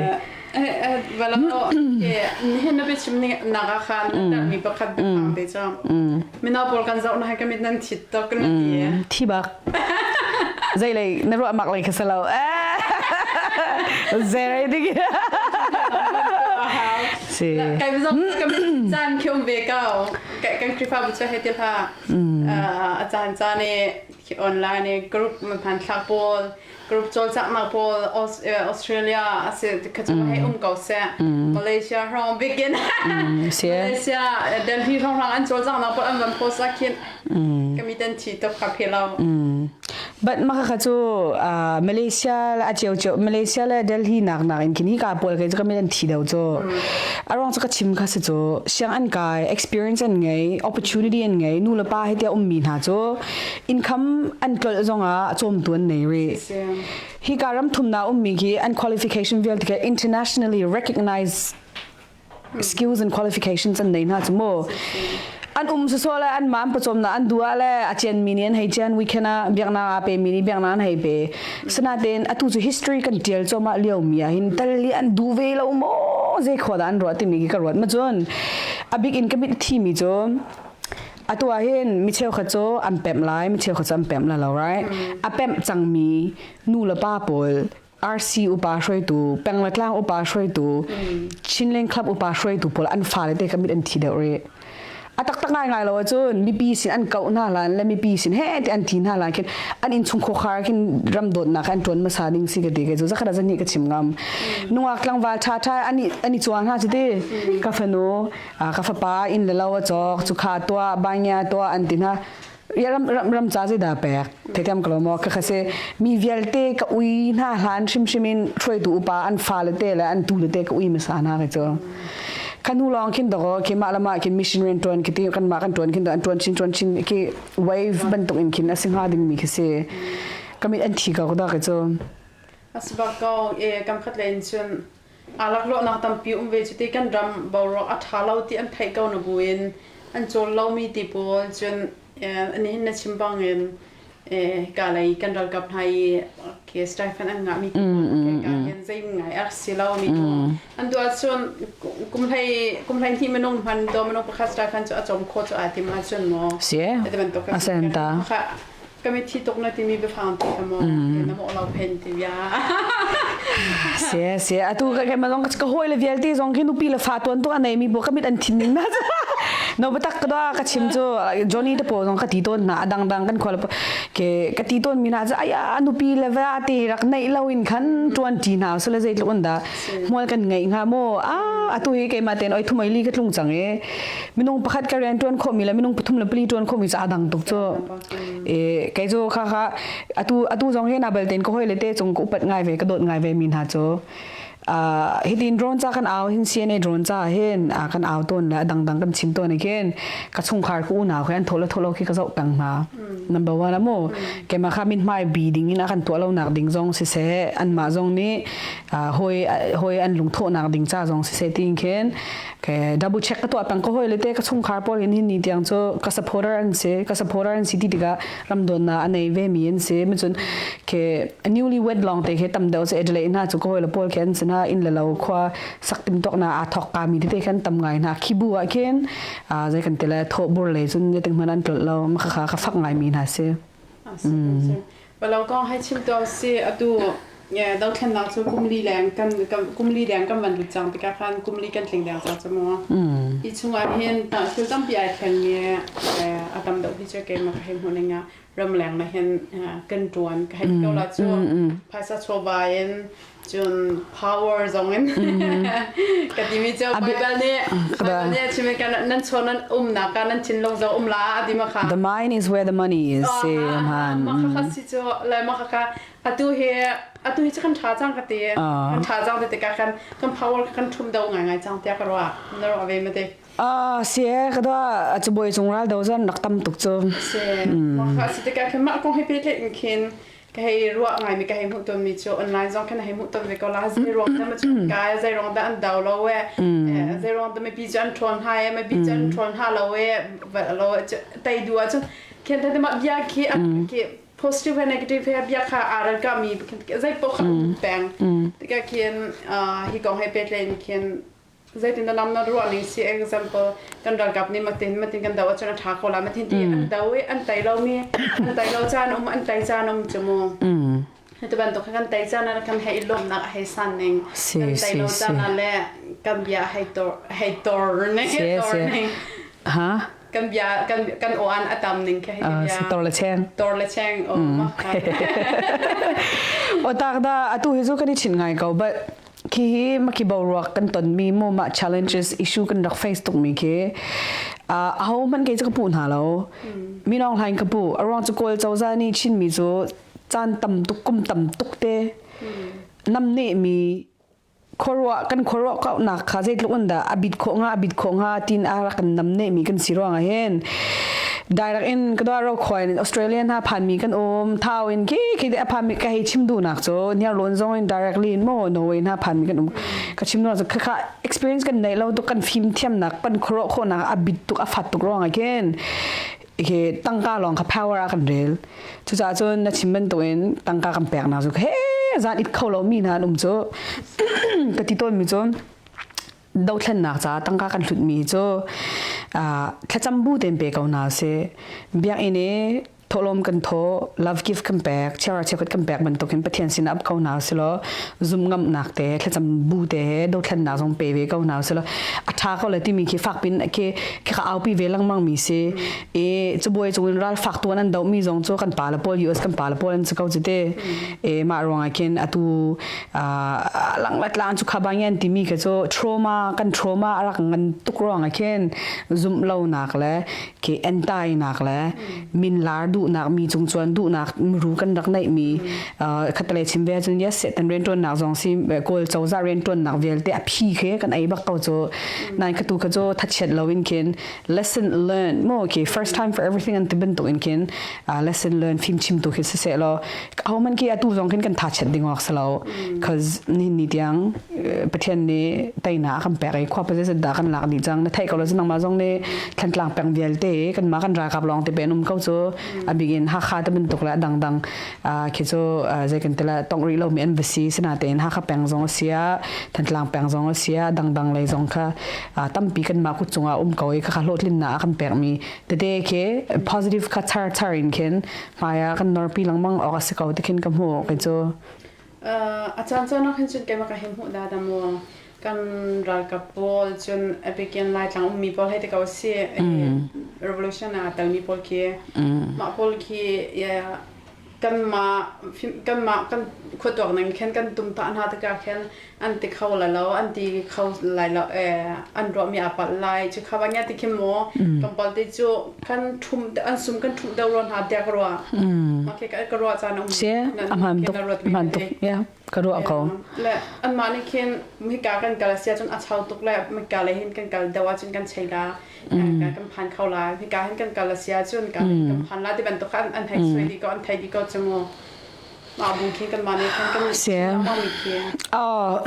Speaker 2: Nihin na biachim nak ah khan mi pakhat biafang te cu mino pawl kan zoh na hai ka mit nan thit tuk na ti.
Speaker 3: Thi bak. Zei lei na ruah mak lei kha si lo. Zere dik. Si.
Speaker 2: Kai zong ka caan khi um ve ko. Kan Khrihfabu cu hei ti hlah. A caan caan i online i group hmanthlak pawl group cawlcanghnak pawl Australia a si kha cu hei um ko seh Malaysia hrawng bikin Malaysia Delhi hrawng an cawlcanghnak pawl an van post ah khin kami tan thi tuk kha phe lo
Speaker 3: But maka kha cu Malaysia a cheu cheu Malaysia le Delhi nak nak in khin hi ka pawl ke cu kami an thi deuh cu arong cu ka chim kha si cu siang an kai experience an ngei opportunity an ngei nu le pa he tia ummi hna cu income an tlolh zongah cawmtu an nei rih. Hi ka ram thumna ummi khi an qualification vialte khi internationally recognized skills and qualifications an nei hna cu mu. An um so le an ma an pawcawmna an duah le a cian mi nih an hei cian weekend ah biaknak a pe mi nih biaknak an hei pe. Sinain atu cu history kan tial cuahmah lio mi ah hin tal li an duh ve lo maw zei khua dah an ruah timi khi ka ruat ma cun a bik in ka mit thi mi cu Atu ah hin mi cheukhat cu an pemh lai, mi cheukhat cu an pemh lai lo, right? A pemh cangmi nu le pa pawl RC upa hruaitu, peng le tlang upa hruaitu, Chinland Club upa hruaitu pawl an fale te ka mit an thi deuh rih. A taktak ngaingai lo ahcun mipi sin an koh hna lan le mipi sin he ti an ti hna lan khin an innchung khuakhar khin ram dawtnak an ṭuan hmasa ding si ka ti ke cu zakhat ah zan ka chim ngam. Nungak tlangval ṭha ṭha an i cuang hna cu ti ka fanu ka fapa inn le lo a cawk cukha tuah banya tuah an ti hna ram ram ram ca zeidah pek theithiam ko lo maw ka kha si mi vialte ka ui hna hlan hrimhrim in hruaitu upa an fale te le an tu le te ka ui hmasa hna ka cu kan hnu lawng khin doko khi mah le mah khin mission rian tuan khi ti kan mah kan tuan khin an tuan chin tuan chin khi wave bantuk in khin a si hnga ding mi khi si kamit an thi ko da ka cu
Speaker 2: Asbak ko e kam khat le in cun Aa laklawhnak tampi um ve cu ti kan ram boruak a ṭha lo ti an theih ko na buin an cawl lomi ti pawl cun nihin na chim bangin hika lei kan ralkap hna i ke stipend an ngahmi ti pawl ka hin zei ngai a si lo mi an duh ahcun kum hlei kum hlei hnih minung hman do minung pakhat stipend cu a cawm khawh cu aa tim ahcun maw
Speaker 3: Si
Speaker 2: ti bantuk
Speaker 3: a sen ta.
Speaker 2: Kha kami thi tuk na timi biafang ti kha maw na mawh lo phen ti bia.
Speaker 3: Si si atu ka ke malong ka hoi le vialte zong khi nupi le fa tuan tu a nei mi bo ka mit an thin ning na no batak ka da ka chim cu Johnny te po zong ka ti ton na adang dang kan khwal ke ka ti ton mi na cu aya nupi le va ti rak nei lo in khan tuan ti na so le zei tluk an da hmual kan ngei hnga maw a atu hi keimah ten oi thumoi li ka tlung cang e minung pakhat ka rian tuan khomi le minung pathum le pali tuan khomi cha dang tuk cu e kei cu kha kha atu atu zong hi na bal ten ko hoi le te chung ko upat ngai ve ka dot ngai ve mi hna cu hitin drone cha kan au hin CNA drone cha hin a kan au ton le dang dang kan chim ton khin ka chungkhar ku unau khan tholo tholo khi ka zoh peng hna number 1 amo kema kha min hmai bi ding in a kan tuah lo nak ding zong si se an ma zong nih hoi hoi an lungthawhnak ding ca zong siseh tiin khin ke double check ka tuah peng ko hoi le te ka chungkhar pawl hin hin ni tiang cu ka supporter an si ka supporter an si ti tikah ramdawn na anei ve mi an si mi cun ke newly wed long te ke tam deuh se Adelaide hna cu ka hoi le pawl khen sina in le lo khua sak tim tok na a thok ka mi te khan tam ngai hna khibu ah khin zai kan tele tho bur le cun ting man an tlol lo ma kha ka fak ngai mi hna si.
Speaker 2: Palo kong hai chim to si atu dothlennak cu kumli leng kan kumli leng kan van lut cang tikah khan kumli kan tling deng cang cu mu. Hi chungah hin thil tampi ai thleng mi a tam deuh hi cu keimah ka hei hmuh ning ah ramleng na hin kan tuan ka hei ti ko la cu phaisa chawva in cun power zong in ka timi cu Bible nih Bible nih a chim kan nan chaw nan umnak ah nan thinlung zong um la a ti ma kha
Speaker 3: The mind is where the money is si han
Speaker 2: ma kha kha si cu le ma kha kha atu hi atu hi cu kan tha cang ka ti kan tha cang ti tikah kan kan power kan thum do ngai ngai cang tiah ka ruah na ruah ve ma te
Speaker 3: Ah si ka da a bawi cung ral do zan rak tam tuk cu
Speaker 2: si ma kha si tikah khin mah kong he pe in khin ka hei ruah ngaimi ka hei hmuh tawnmi cu online zong khan hei hmuh tawn ve ko la zei ruang dah ma cu kai zei ruang dah an do lo e zei ruang dah mipi cu an ṭhawn ha e mipi cu an ṭhawn ha lo e va lo tei du ah cun khen the ma bia khi khi positive he negative he bia kha aa ral ka mi zei poh kha peng tika khin hi kong he petlen khin Zeitin dah lam na ruah ning si example kan ralkap nih matin matin kan do ahcun a ṭha ko la matin ti an do i an tei lomi an tei lo caan um an tei caan um cu mu tu bantuk kan tei caan ah kan hei lawmnak a hei san ning kan tei lo caan ah le kan bia hei tor hei tor ning tor ning
Speaker 3: ha
Speaker 2: kan bia kan kan aw-an a tam ning kha hei bia
Speaker 3: tor le cheng
Speaker 2: tor le cheng o
Speaker 3: o tak da atu hi zu kan i chin ngai ko but Khi hi maki boruak kan tonmi mu mah challenges issue kan rak face tukmi khi aho hmanh kei cu ka puh hna lo. Minong hlain ka puh. A ruang cu Kawl cozah nih Chinmi cu caan tam tuk kum tam tuk te namneh mi khuaruah kan khuaruah kauhnak kha zeitluk in dah a bit khawh hnga a bit khawh hnga tin a rak kan namneh mi kan si ruangah hin direct in ka ro khoi in Australia hna phan mi kan um thau in khi khi a phan mi ka hei chim du nak cu niar lon zong in directly in mo Norway hna phan mi kan um ka chim nu kha kha experience kan nei lo tu kan phim thiam nak kan khro kho nak a bit tuk a fat tuk rong again he tangka long kha power a kan rel chu cha chun na chim ban to in tangka kan pek na chu he zan it kho lo mi na um chu ka ti ton mi chun Dothlennak ca tangka kan hlutmi cu thlacam bu tein pe ko hna sih. Biakinn i thawhlawm kan thawh, love gift kan pek, chiara cheukhat kan pek bantukin Pathian sin ap ko hna sih law zum ngamnak te, thlacam bu te he dothlennak zong pe ve ko hna sih law a ṭha ko le timi khi fak pin khi khi ka aupi ve lengmang mi si. E cabuai cungin ral fak tuan an doh mi zong cu kan pa le pawl US kan pa le pawl an si ko cu te. E mah ruangah khin atu lang le tlang cu khabang timi kha cu trauma kan trauma a rak ngan tuk ruang ah khin zumh lonak le ke entai nak le min lar duhnak mi cung chuan duhnak ru kan rak neih mi khatale chim ve cun yes setan rian tuan nak zong si kawl cozah rian tuan nak vialte a phi khe kan ei bak ko cu nai khatu kha cu thachiat lo in khin lesson learn mo okay first time for everything an ti bantuk in khin lesson learn phim chim tu khi si se lo Ahohmanh khi atu zong khin kan tha chet ding awk si lo cause nihin ni tiang Pathian nih teinak a kan pek i khua pazet dah kan lak dih cang na theih ko lo nangmah zong nih Thantlang peng vialte kanmah kan ralkap lawng te pen um ko cu. A bik in Hakha te bantuk le dangdang khi cu zei kan ti la tong rih lomi an va si. Sinain Hakha peng zong a si ah, Thantlang peng zong a si ah, dangdang lei zong kha tampi kanmah kut cungah um ko i khakha hlawhtlinnak a kan pekmi tete khi positive kha char char in khin hmai ah kan norpi lengmang awk a si ko ti khin ka hmuh kei cu.
Speaker 2: A caan caan ah khin cun keimah ka hei hmuh dah dah maw kan ralkap pawl cun a bikin Laitlang ummi pawl hei ti ko si revolution ah telmi pawl khi mah pawl khi kanmah kanmah kan khuatuak ning khin kan tum ta hna tikah khin an ti kho lai lo an ti kho lai lo an ruahmi aa palh lai cu kha bang ti khin maw kan pawl te cu kan ṭhum an sum kan ṭhumh deuh rua hna tiah ka ruah mah khi ka ruah caan um
Speaker 3: Si a hmaan tuk hmaan tuk ya ka ruah ko
Speaker 2: le anmah nih khin hika kan kal sia cun a chau tuk le hika le hin kan kal deuh ahcun kan chei la kan phan kho la hika hin kan kal sia cun kan phan la ti bantuk kha an hei suai dih ko an thei dih ko cu mu mah bu khi kan mah nih khan kan mi khi
Speaker 3: Oh,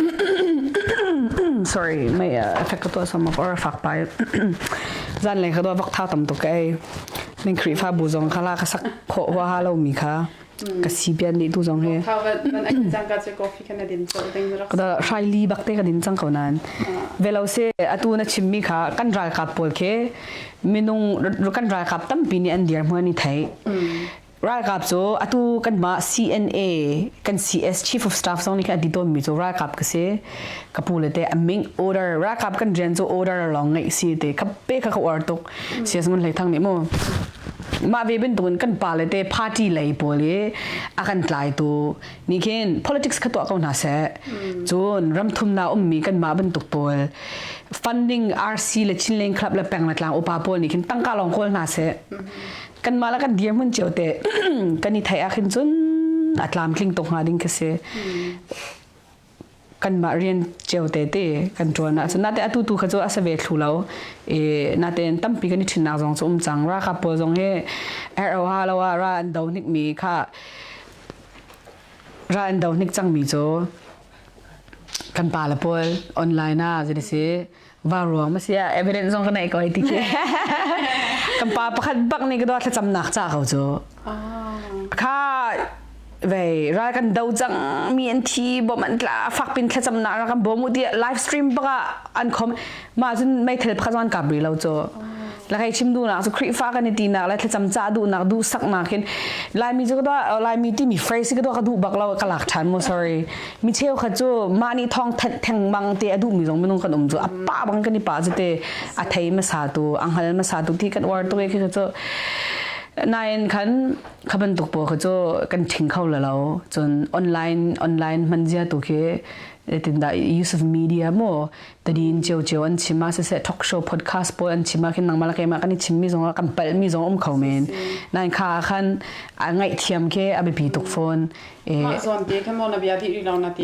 Speaker 3: sorry, may effect ko to sa mo or fak pa. Zan le ka do vak thau tam tuk ei. Ning Khrihfabu zong kha la ka sak khawh hua ha lo mi kha. Ka si pian nih tu zong hi. Ka hrai li bak te ka din cang ko nan. Velo se atu na chimmi kha kan ralkap pawl khi minung kan ralkap tampi nih an dir hmuan i thei. Ralkap cu atu kanmah CNA kan CS Chief of Staff zong nih khan a ti tawnmi cu ralkap ka si. Ka pu le te a ming order ralkap kan rian cu order lawng ngeih si te kha pe kha ka uar tuk. CS Ngun Hlei Thang nih mu mah ve bantukin kan pa le te party lei pawl i a kan tlaitu nih khin politics kha tuah ko hna seh. Cun ramthumnak ummi kanmah bantuk pawl funding RC le Chinland Club le peng le tlang upa pawl nih khin tangka lawng kawl hna seh. Kanmah le kan dirhmun cio te kan i theih ah khin cun a tlamtling tuk hnga ding khi si. Kanmah rian cio te te kan ṭuan ahcun nate atu tu kha cu a si ve thlu lo. E natein tampi kan i ṭhinnak zong cu um cang. Ralkap pawl zong hi ROH lo ah ra an do hnikmi kha ra an do hnik cangmi cu kan pa le pawl online ah zei si va ruang ma si ah evidence zong ka nei ko ti khi kan pa pakhat bak nih ka dua thlacamnak ca ko cu kha vei ral kan do cang mi an thi bom an tla fak pin thlacamnak ra kan bom u ti live stream baka an khom ma cun meithal pakhat zong an kap ri lo cu la kai chim duhnak cu Khrihfa kan i tinak le thlacam ca duhnak duh saknak hin Laimi cu ka dua Laimi timi phrase ka dua ka duh bak lo ka lak ṭhan mu sorry mi cheu khat cu mah nih thawng thanh thengmang te a duhmi zong minung kan um cu a pa bang kan i pa cu te a thei hmasa tu a hngal hmasa tu ti kan uar tuk e khi cu nain khan kha bantuk pawl kha cu kan ṭhing kho la lo cun online online hman zia tu khi tindah use of media mo tadin cio cio an chim ah siseh talk show podcast pawl an chim ah khin nangmah le keimah kan i chimmi zong ah kan palhmi zong um kho men nain kha khan a ngaihthiam khi a biapi tuk fawn
Speaker 2: Mah zawn te khan maw na bia dih rih lo na ti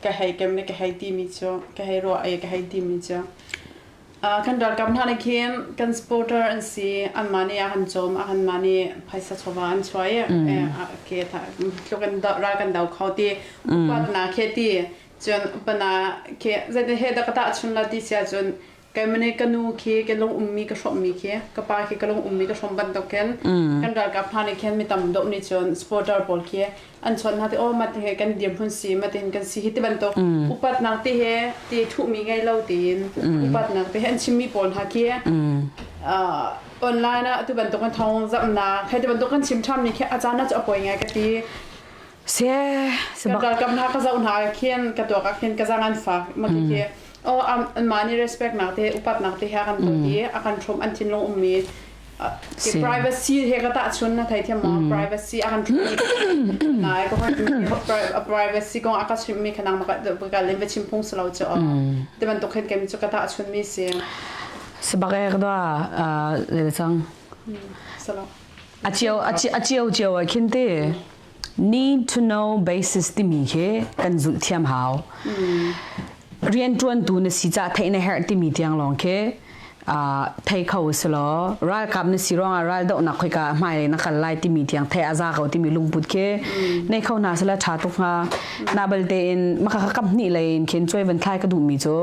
Speaker 2: ka hei kem le ka hei timi cu ka hei ruah i ka hei timi cu kan ralkap hna nih khin kan supporter an si anmah nih a kan cawm a kanmah nih phaisa chawva an chuah i ke tluk in ral kan do kho ti upatnak he ti cun upana ke zei he dah ka tahchun la ti sia cun Keimah nih ka nu khi ka lung ummi ka hrawmmi khi ka pa khi ka lung ummi ka hrawm bantuk khin kan ralkap hna nih khin mi tam deuh nih cun supporter pawl khi an chawnh hna ti aw mah he kan dirhmun si mah tin kan si hi ti bantuk upatnak ti he ti thuhmi ngei lo tiin upatnak te he an chimmi pawl hna khi online ah tu bantuk kan thawng zamhnak he ti bantuk kan chim ṭhammi khi a caan ah cu a poi ngai ka ti
Speaker 3: Se
Speaker 2: kan ralkap hna ka zoh hna khin ka tuak ah khin ka zang an fak ma khi khi oh anmah nih respect nak te upat nak te he a kan tuah i a kan hrawm an thinlung ummi privacy he ka tahchun na thei thiam maw privacy a kan hrawm nai ko privacy kong a ka chimmi khanang ma ka len va chim phung silo chu ti bantuk khin kem chu ka tahchun mi si
Speaker 3: Sebak e ka da le cang
Speaker 2: salo
Speaker 3: a cio a cio cio ah khin te need to know basis timi khi kan zulh thiam hau rianṭuantu na si cah theih na herh timi tiang lawng khi thei kho si law ralkap na si ruangah ral dohnak khoika hmailei na kal lai timi tiang thei a za ko timi lungput khi nei kho hna sala ṭha tuk hnga na balte in maka ka kam hnih lei in khin cuai van thlai ka duhmi cu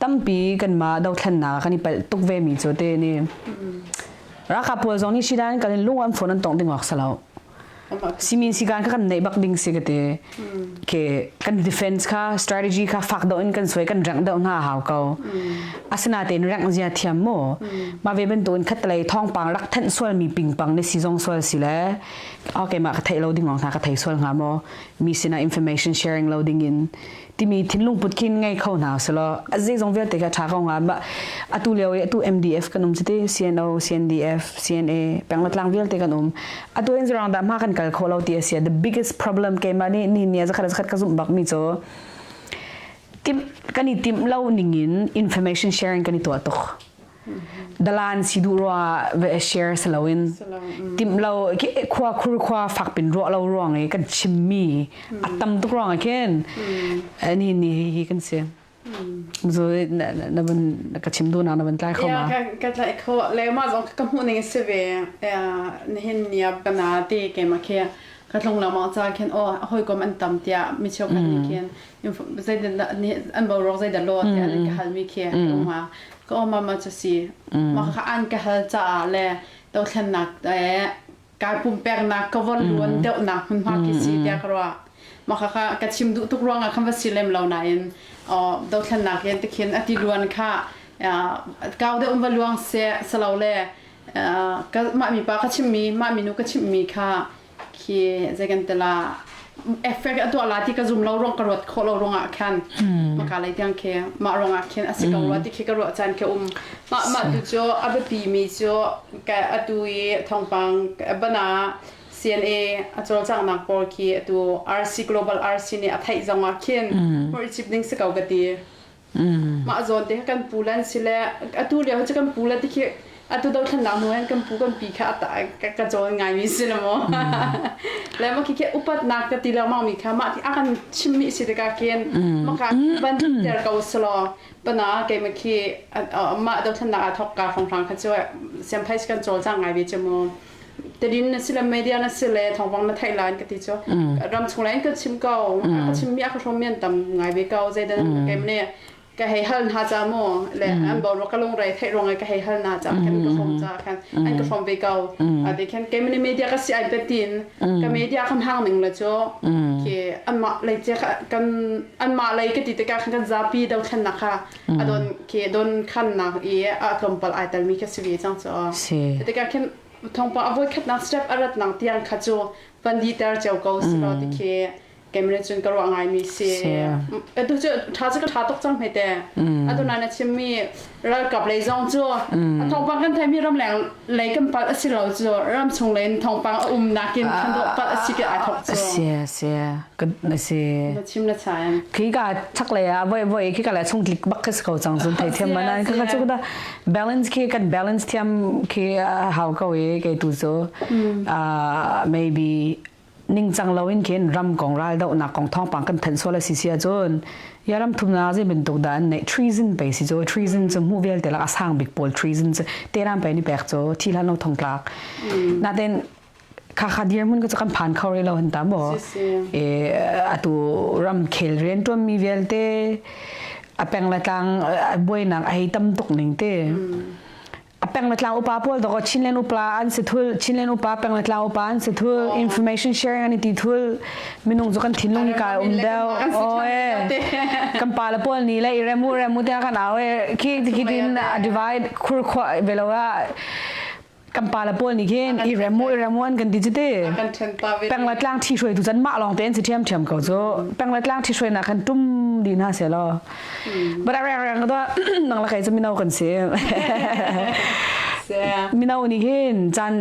Speaker 3: tampi kanmah dothlennak kan i palh tuk ve mi cu te ni. Ralkap pawl zong nih sidan kan in lung an phone an tong ding awk salo. Simin sikan kha kan neih bak ding si ka ti. Ke kan defense kha strategy kha fak do in kan suai kan rank do hna hau ko. Asinain rank zia thiam mu. Ma ve bantuin khatlei thawngpang rak thanh sual mi pingpang ne si zong sual si le okay ma ka theih lo ding ong hna ka thei sual hnga maw mi sinah information sharing lo ding in timi thinlung put khin ngei kho hna selaw zeizong vialte kha ṭha ko hnga ma atu lio i atu MDF kan um citi CNO CNDF CNA penglatlang vialte kan um atu in zurang dah hma kan kal kho lo ti a si the biggest problem keimah nih ni ni zakhat zakhat ka zumh bak mi cu tim kan i timh lo ning in information sharing kan i tuah tuk dalan si duh rua ve share si loin timh lo khua khur khua fak pin ruah lo ruang i kan chimmi a tam tuk ruang ah khin ni ni hi kan si zo na na van ka chim du na na van tlai kho ma
Speaker 2: ka tlai kho le ma zong ka hmuh ning si ve nihin nia bana ti ke ma khe ka tlung la ma cha khin o hoi kom an tam tia mi cheu khat ni khin an boruak zeidah law tiah an ka halmi khi um ha ka aw mama cu si mah kha an ka hal caah le dothlennak kai pumpeknak ka von luan deuhnak hmunhma khi si tiah ka ruah mah kha ka chim duh tuk ruangah khan va si lem lo nain dothlennak in tikhin ati luan kha kau deuh va luang se salo le mah mi pa ka chimmi mah minu ka chimmi kha khi zei kan tela effect a tuah la ti ka zum lo rong ka ruat khawh lo rongah khan maka lei tiang khi mah rongah khin a si ko rua ti khi ka ruah caan khi um mah mah tu cu a biapi mi cu ka atu i thawngpang bana CNA a cawlcanghnak pawl khi atu RC Global RC nih a theih zongah khin hmur chip ding si ko ka ti Mah zawn te kha kan pu le an si le atu lio cu kan pu le ti khi atu dothlennak hnu hin kan pu kan pi kha ka cawn ngaimi si le maw le mah khi khi upatnak ka ti lengmang mi kha mah ti a kan chimmi si tikah khin maka ban ter ko selaw pana keimah khi mah dothlennak ah thok ka hrawnghrang kha cu siamphai kan cawlcang ngai ve cu mu Tadin na si le media na si le thawngpang na theih lai ka ti cu ram chung lai in kan chim ko ka chim mi a ka hrawm mi an tam ngai ve ko zeidan kem ne ka hei hal hna cha mu le an bo ka lung rei theih rong ka hei hal na cha kan ka hrawm cha khan an ka hrawm ve ko a te khan kem ne media ka si ai petin ka media kan hang ning le chu ke an mah lei che kan an mah lei ka ti te ka khan kan zapi do thlen nak kha adon ke don khan nak i a tlawmpal ai tal mi ka si ve chang chu te ka khin thawngpang a voikhatnak step a rat nang tiang kha cu van diter cio ko si lo ti khi kemre cun ka ruah ngaimi si atu cu tha cu ka tha tuk cang hme te atu na na chimmi ralkap lei zong cu a thawngpang kan theimi ramleng lei kan palh a si lo cu ram chung lei in thawngpang a um nakin khan dawh palh a si ke ai thok cu
Speaker 3: si si ka si
Speaker 2: na chim na chaim
Speaker 3: khi ka chak lei ah voi voi khi ka le chung tlik bak khi ko cang sun thei thiam man ka ka chu da balance khi kan balance thiam khi hau ko i kei tu cu maybe ningcang loin khin ram kong ral dohnak kong thawngpang kan thanh sual a si si ahcun ya ram thumnak zei bantuk dah an neih treason pe si cu treason cu hmuh vialte lak a sang bik pawl treason cu teram pe ni pek cu thi hlan lo thong tlak naten kha kha dirhmun ka cu kan phan kho rih lo han ta maw e atu ram khel rian tuan mi vialte a peng le tlang buainak a hei tam tuk ning te a peng le tlang upa pawl dok Chinland upa an si thul Chinland upa peng le tlang upa an si thul information sharing an ti thul minung cu kan thinlung hi kai um deuh oi kan pa le pawl ni le i remu remu te kan au e khi khi tin divide khur khwa veloa kan pa le pawl nih khin i remu i remu an kan ti cu te peng le tlang thi hruai tu chan mah lawng te an si ṭhiam ṭhiam ko cu peng le tlang thi hruai nak khan tum di hna se law but a reng reng to nang la kai cu mino kan si mino nih hin chan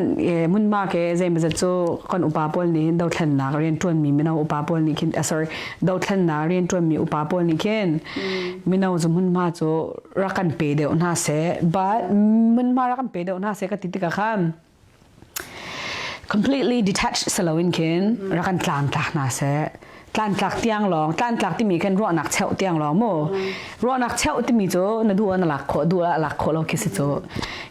Speaker 3: mun ma ke zeimazat cu kan upa pawl nih hin dothlennak rian ṭuan mi mino upa pawl nih khin sorry dothlennak rian ṭuan mi upa pawl nih khin mino cu hmunhma cu rak kan pe deuh hna seh but hmunhma rak kan pe deuh hna seh ka ti tikah khan completely detached si loin khin rak kan tlang tlak hna seh. Tlantlak tiang lawng, tlantlak timi khan ruahnak cheuh tiang lawng mu. Ruahnak cheuh timi cu na duh ah na lak khawh, duh ah lak khawh lo khi si cu.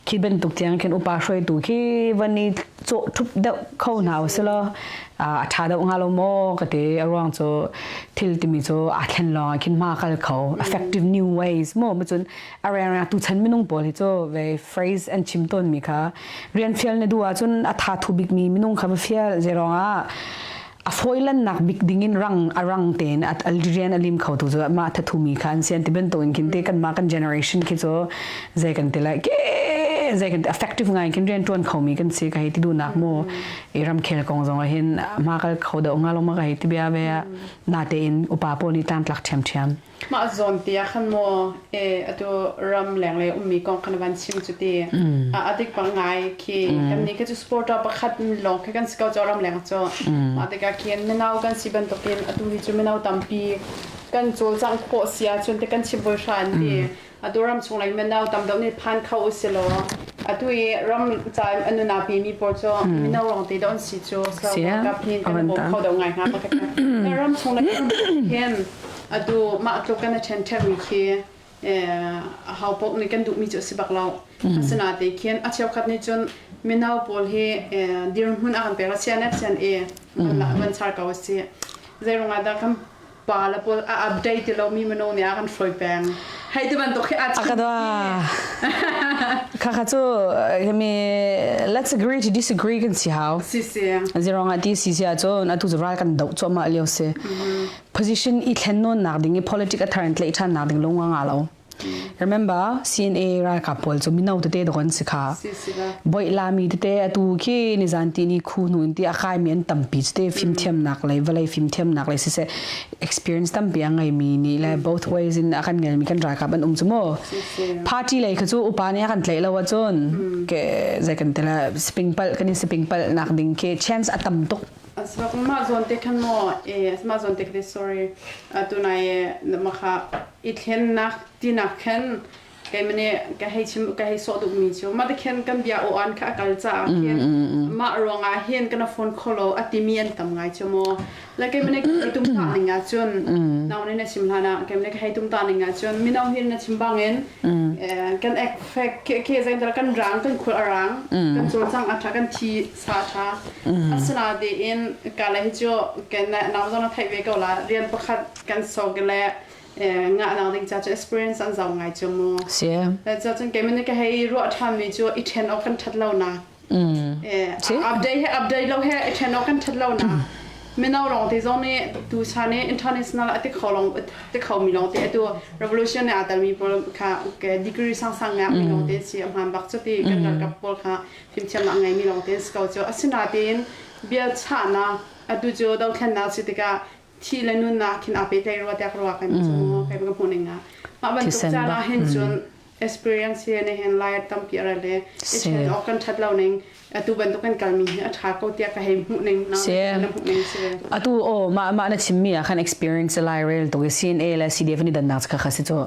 Speaker 3: Khi bantuk tiang khin upa hruaitu khi van i cawh ṭhup deuh kho hna usih law a ṭha deuh hnga lo maw ka ti. A ruang cu thil timi cu aa thlen lawng ah khin hma kal kho. Effective new ways mu. Macun a rengreng tuchan minung pawl hi cu ve phrase an chim tawnmi kha rian fial na duh ahcun a tha thu bikmi minung kha va fial zei ah a fawilannak bik ding in rang a rang tein a rian a lim kho tu cu mah thathumi kha an si an ti bantukin khin te kanmah kan generation khi cu zei kan ti lai ke zei kan ti effective ngai khin rian tuan khomi kan si ka hei ti duhnak mu i ramkhel kong zong ah hin ma kal kho deuh nga lo ma ka hei ti bia ve na tein upa pawl nih tlangtlak ṭhiamṭhiam.
Speaker 2: Mah zawn te ah khan maw atu ram lenglei ummi kong khan van chim cu ti a dik bang ngai khi kan nih khi cu supporter pakhat lawng khi kan si ko cu ram leng cu mah tikah khin mino kan si bantukin atu hi cu mino tampi kan cawlcangh khawh si ahcun te kan chim voi hra an ti atu ram chung lei mino tam deuh nih phan kho usih law atu i ram ca a nuna mi pawl cu mino lawng te deuh an si cu so kap hin kan bawm kho deuh ngai hnga pakhat ram chung lei hin Atu mah tluk kan i ṭhenṭhekmi khi aho paoh nih kan duhmi cu a si bak lo. Asinain khin a cheukhat nih cun mino pawl hi dirhmun a kan pek la CNF CNA van char ko a si. Zei ruangah dah kan pa le pawl a update ti lomi mino nih a kan hruai peng. Hei ti bantuk hi a
Speaker 3: Kha kha cu mi let's agree to disagree kan si hau.
Speaker 2: Si si.
Speaker 3: Zirong ah ti si si ahcun atu cu ral kan doh cuahmah lio si. Position i thlen nawn nak ding i politic a thar in tlaih ṭhan nak ding lung a nga lo. Remember CNA ralkap pawl cu mino tete dawk an si kha. Boih lami tete atu khi nizan ti ni khu nu in ti a kaimi an tampi tete fimthiamnak lei vawlei fimthiamnak lei siseh experience tampi a ngeimi nih le both ways in a kan ngeimi kan ralkap an um cu mu. Party lei kha cu upa nih a kan tlaih lo ahcun ke zei kan ti la sping palh kan in sping palh nak ding khi chance a tam tuk.
Speaker 2: Mah zawn te khan maw mah zawn te khan sorry tunai makha i thlennak tinak khan keimah nih ka hei chim ka hei sawh duhmi cu mah te khin kan bia aw an kha a kal caah khin mah ruangah hin kana phone kholo a timi an tam ngai cu maw le keimah nih ka tum ta ning ah cun nau nih na chim hlan ah keimah nih ka hei tum ta ning ah cun mino hin na chim bangin kan ek fek ke ke zei kan rang kan khul a rang kan cawlcang a tha kan thi sa tha asinain ka le hi cu kan nau zong na theih ve ko la rian pakhat kan sok le nga nak ding ca cu experience an zau ngai cu mu
Speaker 3: si
Speaker 2: ca cun keimah nih ka hei ruah ṭhan mi cu i ṭhen awk kan ṭhat lo na update he update lo he i ṭhen awk kan ṭhat lo na mino lawng te zong nih tu chan i international a ti kho long ti kho mi lawng te atu revolution nih aa telmi pawl kha degree sang sang ngak mi lawng te si a hmaan bak cu ti kan ralkap pawl kha fimthiamnak a ngeimi lawng te an si ko cu. Asinain biachahnak atu cu dothlennak si tikah thi le nunnak khin aa pehtlaih rua tiah ka ruah kan cu kai ka hmuh ning ah mah bantuk caan ah hin cun experience he ne hin lai tampi a ra le i ṭhen awk kan ṭhat lo ning atu bantuk kan kalmi hi a ṭha ko tiah ka hei hmuh ning na hmuh ning si ve
Speaker 3: atu o mah mah na chimmi ah khan experience lai rel tuk i CNA le CDF ni dannak kha kha si cu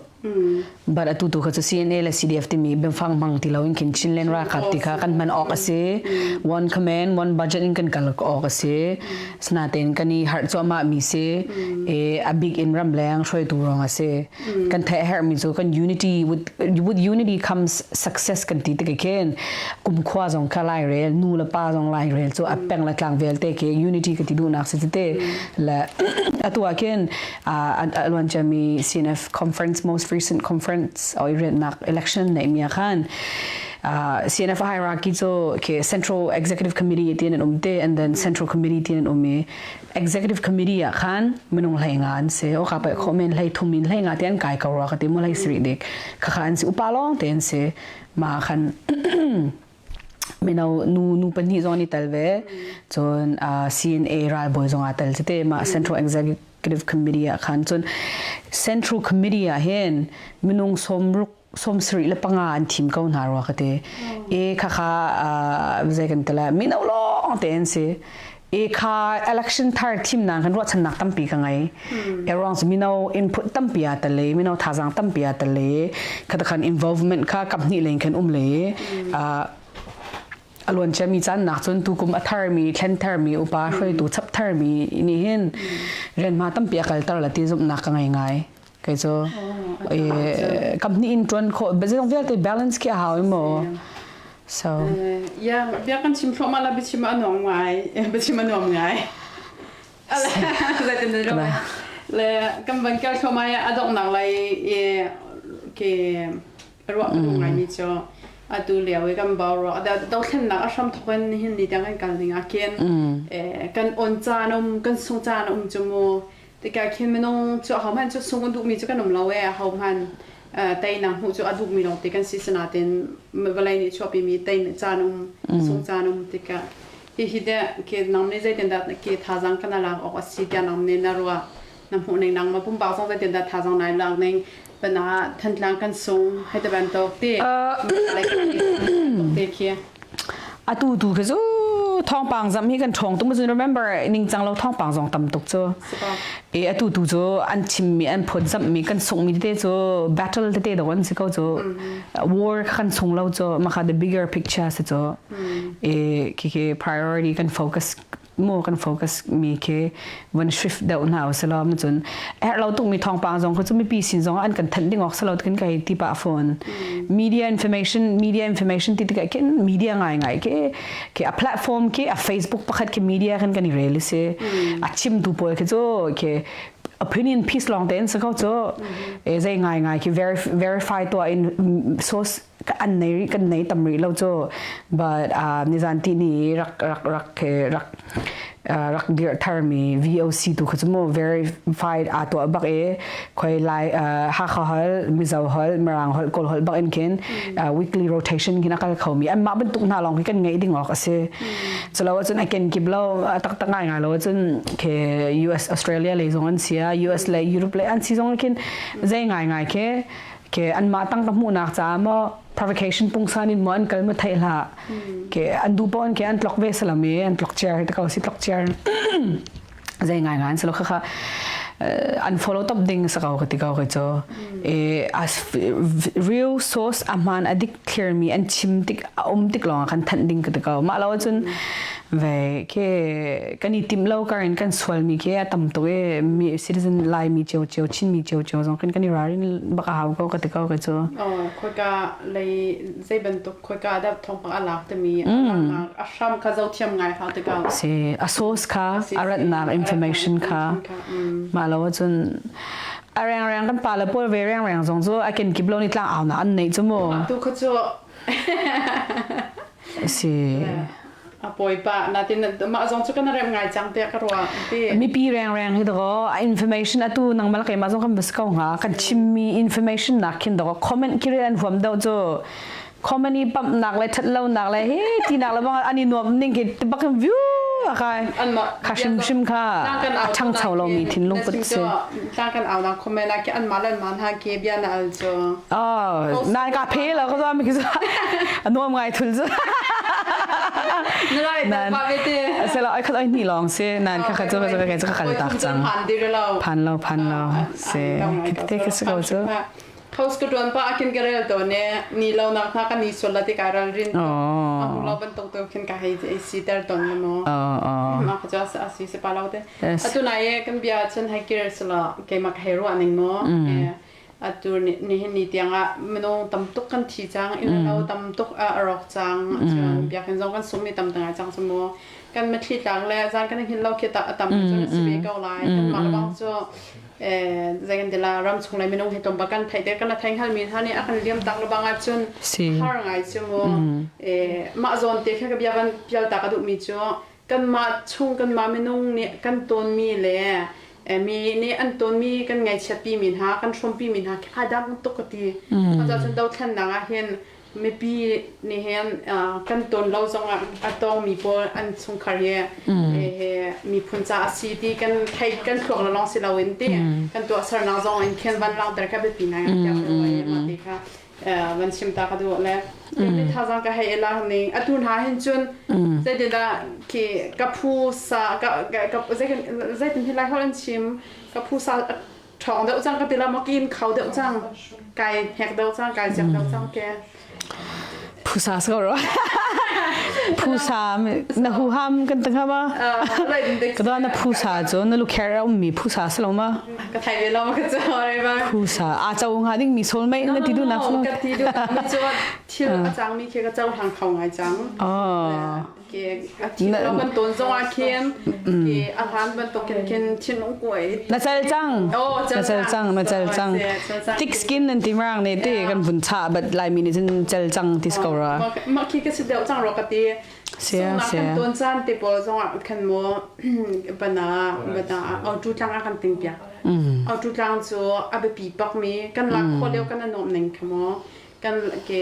Speaker 3: But atu tu kha cu CNA le CDF timi biafang hmang ti loin khin Chinland ralkap ti kha kan hman awk a si. One command, one budget in kan kal awk a si. Sinain kan i harh cuahmah mi si. E a big in ramleng hruaitu ruang a si. Kan theih herhmi cu kan unity with unity comes success kan ti tik khin kumkhua zong kha lai rel nu le pa zong lai rel cu a peng le tlang vialte khi unity ka ti duhnak si tete le atu ah khin a luanciami CNF conference most recent conference o riannak election nei mi khan CNF hierarchy cu ke Central Executive Committee ti an um te and then Central Committee ti an um i Executive Committee ah khan minung hlei nga an si o ka pa kho men hlei thum in hlei nga te an kai ko ra ka ti mo hlei sri dik kha kha an si upa long te an si ma khan mino nu nu pahnih zong an i tel ve cun CNA ralbawi zong aa tel tete mah Central Executive Committee ah khan cun Central Committee ah hin minung sawmruk sawmsarih le panga an thim ko hna rua ka ti e khakha zei kan ti lai mino lawng te an si e kha election thar thimnak kan ruahchannak tampi ka ngei e ruang cu mino input tampi a tel le mino thazang tampi a tel le kha khan involvement kha kap hnih leng khan um le. A luan ciami caan nak cun tukum a tharmi, thlen tharmi, upa hruaitu chap tharmi nih hin rianhma tampi a kalter la ti zumhnak ka ngei ngai. Kei cu kam hnih in ṭuan khawh zeizong vialte balance khi a hau i mu. So
Speaker 2: Ya, bia kan chim thluahmah la biachim a nuam ngai. Biachim a nuam ngai. Le kan van kal thluahmah i a donghnak lai i ke ruah ka duh ngaimi cu atu lio i kan boruak dothlennak a hram thawk in nihin ni tiang kan kal ning ah khin kan on caan um kan sung caan um cu mu tikah khin minung cu ahohmanh cu sung an duhmi cu kan um lo e ahohmanh teinak hmuh cu a duhmi lawng te kan si sinain vawlei nih chuahpimi tei caan um sung caan um tikah hihi deh ke nang nih zeitindah ke thazaang kana lak awk a si tiah nang nih na ruah na hmuh ning nang ma pumpak zong zeitindah thazaang nai lak ning pana Thantlang kan sung hei te bantuk ti te khi
Speaker 3: atu tu khi cu thawngpang zam hi kan ṭhawng tuk cun remember ningcang lo thawngpang zong tam tuk cu e atu tu cu an chimmi an phot zammi kan sunghmi tete cu battle tete dawh an si ko cu war kan sung lo cu maka the bigger picture si cu e khi khi priority kan focus mu kan focus mi khi van shift deuh hna usila ma cun herh lo tuk mi thawngpang zong kha cu mipi sin zong an kan thanh ding awk salo kan kai ti pa phone media information media information ti tikah khin media ngai ngai ke ke a platform ke a Facebook pakhat ke media kan kan i rel si a chim tu pawl khi cu ke opinion piece long ten sa ko cu e zei ngai ngai khi verify to in source an nei rih kan nei tam rih lo cu but uh, nizan ti ni rak rak rak rak rak dir tharmi VOC tu kha cu mu verified aa tuah bak i khoi lai Hakha hol Mizo hol Mirang hol Kawl hol bak in khin weekly rotation khin a kal khomi anmah bantuk hna lawng hi kan ngeih ding awk a si culo ahcun a ken kip lo a taktak ngai ngai lo ahcun ke US Australia lei zong an sia US le Europe le an si zong khin zei ngai ngai ke ke anmah tang ka hmuhnak caah maw provocation pungsan in maw an kal ma theih hlah ke an duh pawn ke an tlok ve salam i an tlok chair te ko si tlok chair zei ngai ngai salo kha kha an follow top ding sa ko ka ti ko ka cho e as real source aman adik clear mi an chim tik a um tik long kan than ding ka ti ko ma lo cun ve ke kan i tim lo kar in kan sual mi ke a tam tuk e mi citizen lai mi cheu cheu chin mi cheu cheu zong kan kan i rarin bak a hau ko ka ti ko ka cu
Speaker 2: oh khoika lei zei bantuk khoika da thawngpang a lak timi a hram kha zo thiam ngai hau te ko
Speaker 3: si a source kha a ratnak information kha ma lo cun a reng reng kan pa le pawl ve reng reng zong cu a ken kip lo ni tlang au na an nei chu mu
Speaker 2: tu kha cu
Speaker 3: Si.
Speaker 2: A pawipa natin mah zong cu kan rem ngai cang tiah ka ruah ti.
Speaker 3: Mipi rengreng hi dakaw information atu nangmal keimah zong kan bas ko hnga kan chimmi information nak khin dakaw comment kiri an huam deuh cu comment i pump nak le that lo nak le he ti nak le bang an i nuam ning khi bak in view akai kha hrim hrim kha a ṭhangcho lomi thinlung put si.
Speaker 2: Tlang kan au nak comment ah ki an mah le an mah hna ke bia na al cu.
Speaker 3: Oh, nai ka phe lo ka zuam ki a nuam ngai thul cu.
Speaker 2: Nan
Speaker 3: selo ai khat ai ni long se nan kha kha chu ka ka ka kal tak chang. Phan lo phan lo se te ka se ko chu.
Speaker 2: House ka tuan pa akin ka rel to ne ni lo nak na ka ni sol la ti ka ral rin. Oh. Lo ban tok to khin ka hei si ter ton mo.
Speaker 3: Oh oh.
Speaker 2: Ma ka cha sa si se pa lo te. Atu na ye kan bia chan hai kir sala ke ma ka he ru aning mo. Atu nihin ni tiangah minung tam tuk kan thi cang, inn lo tam tuk a rawk cang. Cun biakinn zong kan sungmi tam ngai cang cu mu. Kan mitthli tlak le zan kan hin lo khi a tam cu si ve ko lai. Kanmah bang cu zei kan ti la ram chung le minung hi tlawmpal kan theih te kan thei hngalmi hna nih a kan liam tak le bang ahcun har ngai cu mu. Mah zawn te kha ka bia van pial ta ka duhmi cu kanmah chung kanmah minung nih kan tawnmi le mi nih an tawnmi kan ngaihchiatpi mi hna kan hrawmpi mi hna khi aa dang tuk ka ti. Cucaah cun dothlennak ah hin mipi nih hin kan tawn lo zongah a tawngmi pawl an chungkhar hi miphun ca a si ti kan thei kan thluak la lawng si loin ti kan tuahsernak zong in khin van langhter kha biapi ngai tiah ka ruah i mah ti kha van chim ta ka duh le mi thazang ka hei la ning atu hna hin cun zeitindah khi ka phu sa ka ka zeitin hi lai hol an chim ka phu sa ṭhawng deuh cang ka ti la makin khau deuh cang kai hnek deuh cang kai siak deuh cang ke.
Speaker 3: Phusa sa ro. Phusa na huham kan tang ma. Ka do na phusa cu na lukher a ummi phusa sa lo ma.
Speaker 2: Ka thai ve lo ma ka cu re ba.
Speaker 3: Phusa a chau nga ding mi sol mai na ti du nak
Speaker 2: Ka ti du mi cu thil a cang mi khi ka chau hlang kho ngai cang.
Speaker 3: Oh.
Speaker 2: Ke a thil lo kan ton zong ah khin ke a hlan bantuk khin khin thinlung kuai.
Speaker 3: Na cal cang.
Speaker 2: Oh,
Speaker 3: Na cal cang, na cal cang. Thick skin nan ti marang ne te kan vun cha bat lai mi nih cun cal cang ti ko ra.
Speaker 2: Mah khi ka si deuh cang ro ka ti.
Speaker 3: Sia
Speaker 2: Sungnak
Speaker 3: sia.
Speaker 2: kan ton caan te pawl zong ah khan mo bana bana autu tlang a kan ting piak. Autu tlang cu a biapi bak mi kan lak kho lio kan anom ning kha mo kan ke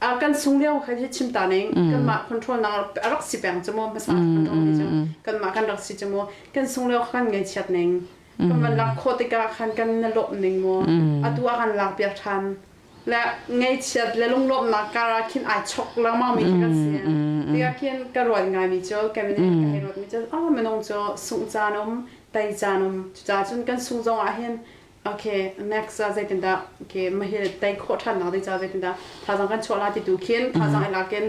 Speaker 2: a kan sung lio kha hi chim ta ning kanmah control nak a rak si peng cu mu hmasa control ni cu kanmah kan rak si cu mu kan sung lio khan ngaihchiat ning kan van lak khawh tikah khan kan na lawmh ning mu atu ah kan lak piak ṭhan le ngaihchiat le lunglawmhnak kar ah khin ai chok lengmang mi khi kan si tikah khin ka ruat ngai mi cu ka min ka hei ruat mi cu ah minung cu sungh caan um tei caan um cucaah cun kan sung zong ah hin Okay, next ah zeitindah okay mahi tei khawh ṭhannak ding caah zeitindah thazaang kan chuah la ti tu khin thazaang i lak in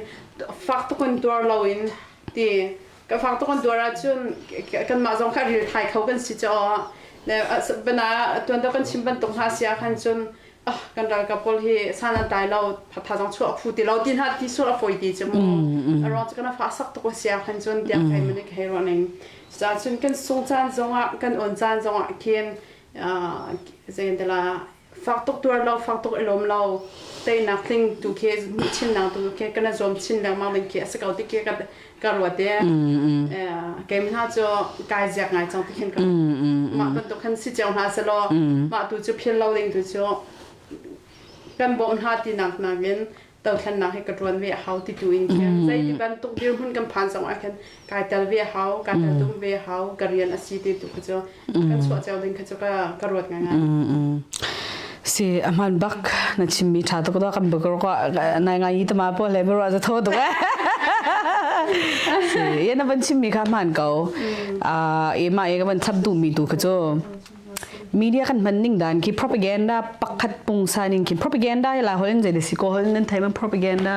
Speaker 2: fak tuk in tuar loin ti ka fak tuk in tuar ahcun kanmah zong kha ril thai kho kan si caw bana tuan deuh kan chim bantuk hna si ah khan cun ah kan ralkap pawl hi san an tlai lo thazaang chuah a phu ti lo ti hna ti sual a fawi ti cu mu a ruang cu kan fa sak tuk a si ah khan cun tiah kai mun ka hei ruah ning cucaah cun kan sung caan zongah kan on caan zongah khin zeintala fak tuk tuar lo fak tuk i lawm lo teinak tling tu khi chinnak tu khi kana zuam chin lengmang ding khi a si ko ti khi ka ka ruat e keim hna cu kai ziak ngai cang ti khin ka mah bantuk khan si cio hna selaw mah tu cu phil lo ding tu cu kan bawmh hna tinak nakin dothlennak hi ka ṭuan ve a hau ti tu in khin zeiti bantuk dirhmun kan phan zong ah khin kai tel ve a hau kai tel tum ve a hau ka rian a si ti tu kha cu kan chuah cio ding kha cu ka ka ruat ngai
Speaker 3: Si ahman bak na chimmi ṭha tuk do kan bukor ko nai ngai yi tama po le bro za tho tuk si ye na van chimmi kha hman ko a e ma e ka van chap du mi tu kha cu Media kan hman ning dan khi propaganda pakhat pungsan in khin propaganda hi la holin zei si ko holin nan thai man propaganda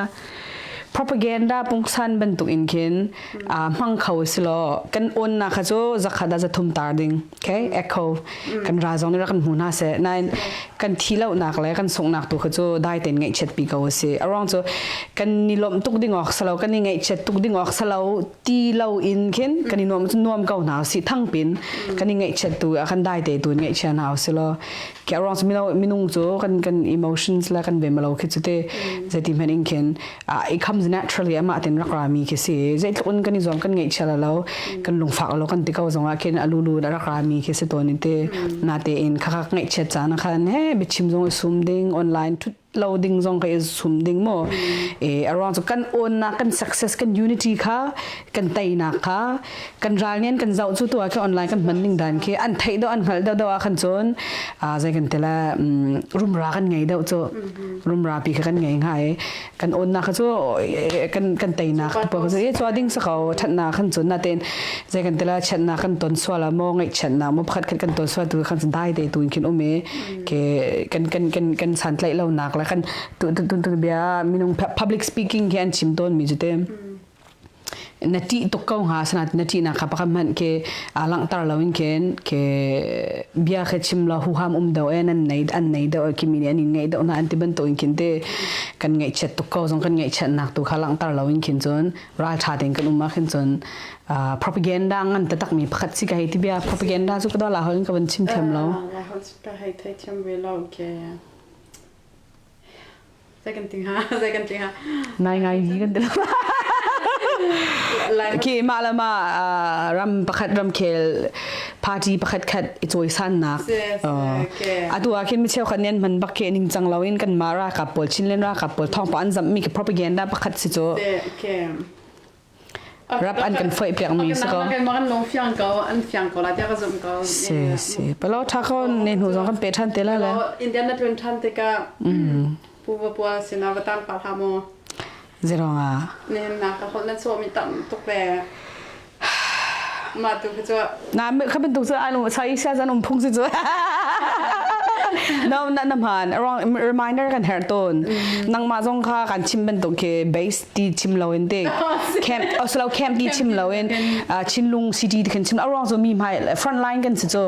Speaker 3: propaganda pungsan bantuk in khin a hmang kho si lo kan on na kha cu zakhat a zathum tar ding okay echo kan ra zong nih kan hmu hna se nain kan thi lo nak le kan sung nak tu kha cu dai ten ngaih chet pi ko si arong cu kan ni lom tuk ding ok salo kan ni ngaih chet tuk ding ok salo ti lo in khin kan i nuam cu nuam ko hna si thang pin kan i ngaihchiat tu a kan dai te tu ngaihchia hna si lo ke arong cu mino minung cu kan kan emotions la kan ve malo khi chu te zeiti hman in khin it comes naturally ama tin rak rami khi si zeitluk un kan i zuam kan ngaihchia la lo kan lungfak lo kan ti ko zong ah khin alulu da rak rami khi si ton in te na te in khakak ngaihchiat caan khan he biachim zong i sum ding online thut lo ding zong ka i sum ding mo e aruang cu kan on na kan success kan unity kha kan teinak kha kan ral nian kan zau cu tu ah online kan hman ning dan khi an thei do an hngal do do ah khan cun a zai kan tela rumra kan ngei deuh cu rumra pi kha kan ngei ngai kan on na kha cu kan kan teinak pa cu e chua ding sa ko thatna khan cun na ten zai kan tela chatna kan ton suala mo ngai chatna mo pakhat khat kan ton sual tu khan dai te tu in khin um e ke kan kan kan kan santlaih lo nak le kan tu tu tu bia minung public speaking hi an chim tawn mi cu te na ti tuk ko hnga sana na ti na kha pakam man ke langtar lo in ken ke bia khe chim lo hu ham um do e nan nei an nei do ki mi an in ngai do na an ti ban to in khin te kan ngai chet tuk ko zong kan ngai chet nak tu kha langtar lo in khin chun ral tha ten kan umma khin chun propaganda ngan ta tak mi pakhat si ka hei ti bia propaganda cu ka do la hol in ka van chim thiam lo
Speaker 2: La hol ka hei thei thiam ve lo ke Zei kan ting ha zei kan ting ha
Speaker 3: nai ngai hi kan ti khi mah le mah ram pakhat ramkhel party pakhat khat i cawisan nak atu ah khin mi cheukhat nih an hman bak ke ning cang loin kan mah ralkap pawl Chinland ralkap pawl thawngpang an zamh mi propaganda pakhat si cu rap an kan foih piak mi si ko
Speaker 2: kan lung fiang ko an fiang ko la tiah ka zum ko
Speaker 3: si si palo tha ko ne hnu zong kan pe than te la le
Speaker 2: Indian na tlun than tikah pu va pua sina va tang pa hla mo
Speaker 3: zeronga
Speaker 2: ne na ka hol na chaw mi tam tuk ve ma tu kha chu
Speaker 3: na me kha bantuk chu anu sai sia zan um phung si chu No, na na hmaan. Reminder kan herh tawn. Nangmah zong kha kan chim bantuk khi base ti chim lo in te camp oslo camp ti chim lo in Chinlung city ti kan chim aruang cu mi hmai front line kan si cu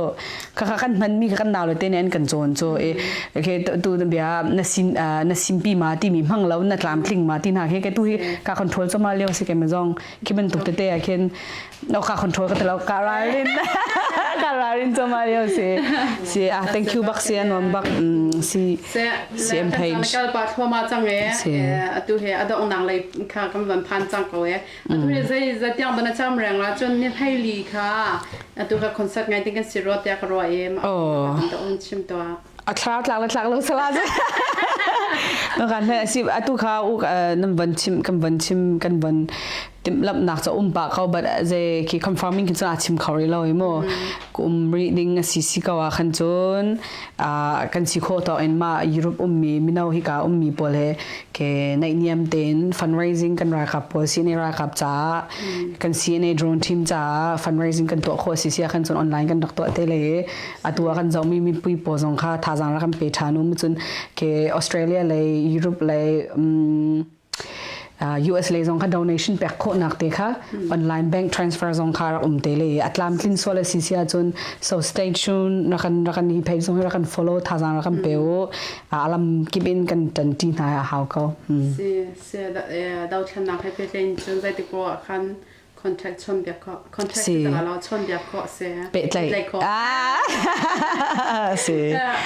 Speaker 3: kha kha kan hman mi kha kan nau le te nen kan cawn cu e okay tu na bia na sin na simpi ma ti mi hmang lo na tlamtling ma ti hna khi ke tu hi ka control choma leo si ke ma zong khi bantuk tete ah khin no ka control ka telo ka ralrin ka ralrin choma leo si si ah thank you bak si anuam bak si CM page
Speaker 2: kal pa thoma chang e atu he adong nang lei kha kam van phan chang ko e atu he zai zatiang bana cham reng la chun ni phai li kha atu ka concert ngai ting kan si ro tia ka ro e ma ta on chim to
Speaker 3: a thla tlak le tlak lo sala cu no kan he si atu kha u nan van chim kan van chim kan van timhlamhnak ca um pa ko but ze khi confirming khin cun a chim kho ri lo mo um ri ding a si si ko ah khan cun kan si kho to in ma Europe ummi mino hi ka ummi pawl he ke naihniam tein fundraising kan ralkap pawl CNA ralkap caah kan CNA drone team caah fundraising kan tuah khawh si sia khan cun online kan rak tuah te le atu ah kan zohmi mipui pawl zong kha thazaang rak kan pe ṭhan um cun ke Australia lei Europe lei um, US lei zong kha donation pek khawhnak te kha online bank transfer zong kha rak um te le a tlamtlin sual a si si ahcun so stay tuned rakan rakan hi page zong hi rakan follow thazaang rakan pe u alam kip in kan ṭanṭi hna a hau ko
Speaker 2: si si dothlennak he pehtlain cun zei ti ko ah khan contact chon biak kho contact
Speaker 3: Si.
Speaker 2: ta lo chon biak kho se
Speaker 3: Pehtlaih.
Speaker 2: kho
Speaker 3: Ah, si.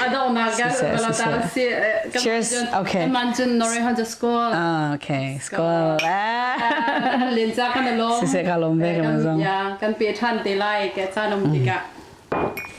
Speaker 2: adongnak ga
Speaker 3: Si, si,
Speaker 2: bala
Speaker 3: si,
Speaker 2: ta
Speaker 3: si.
Speaker 2: si
Speaker 3: Cheers. Okay.
Speaker 2: man cun Norway han school
Speaker 3: Ah, okay. Skål. Ah.
Speaker 2: len cha kan lo
Speaker 3: Si, si, ka lawm ve ka ma zong.
Speaker 2: ya kan pe than te lai ke cha nom tika.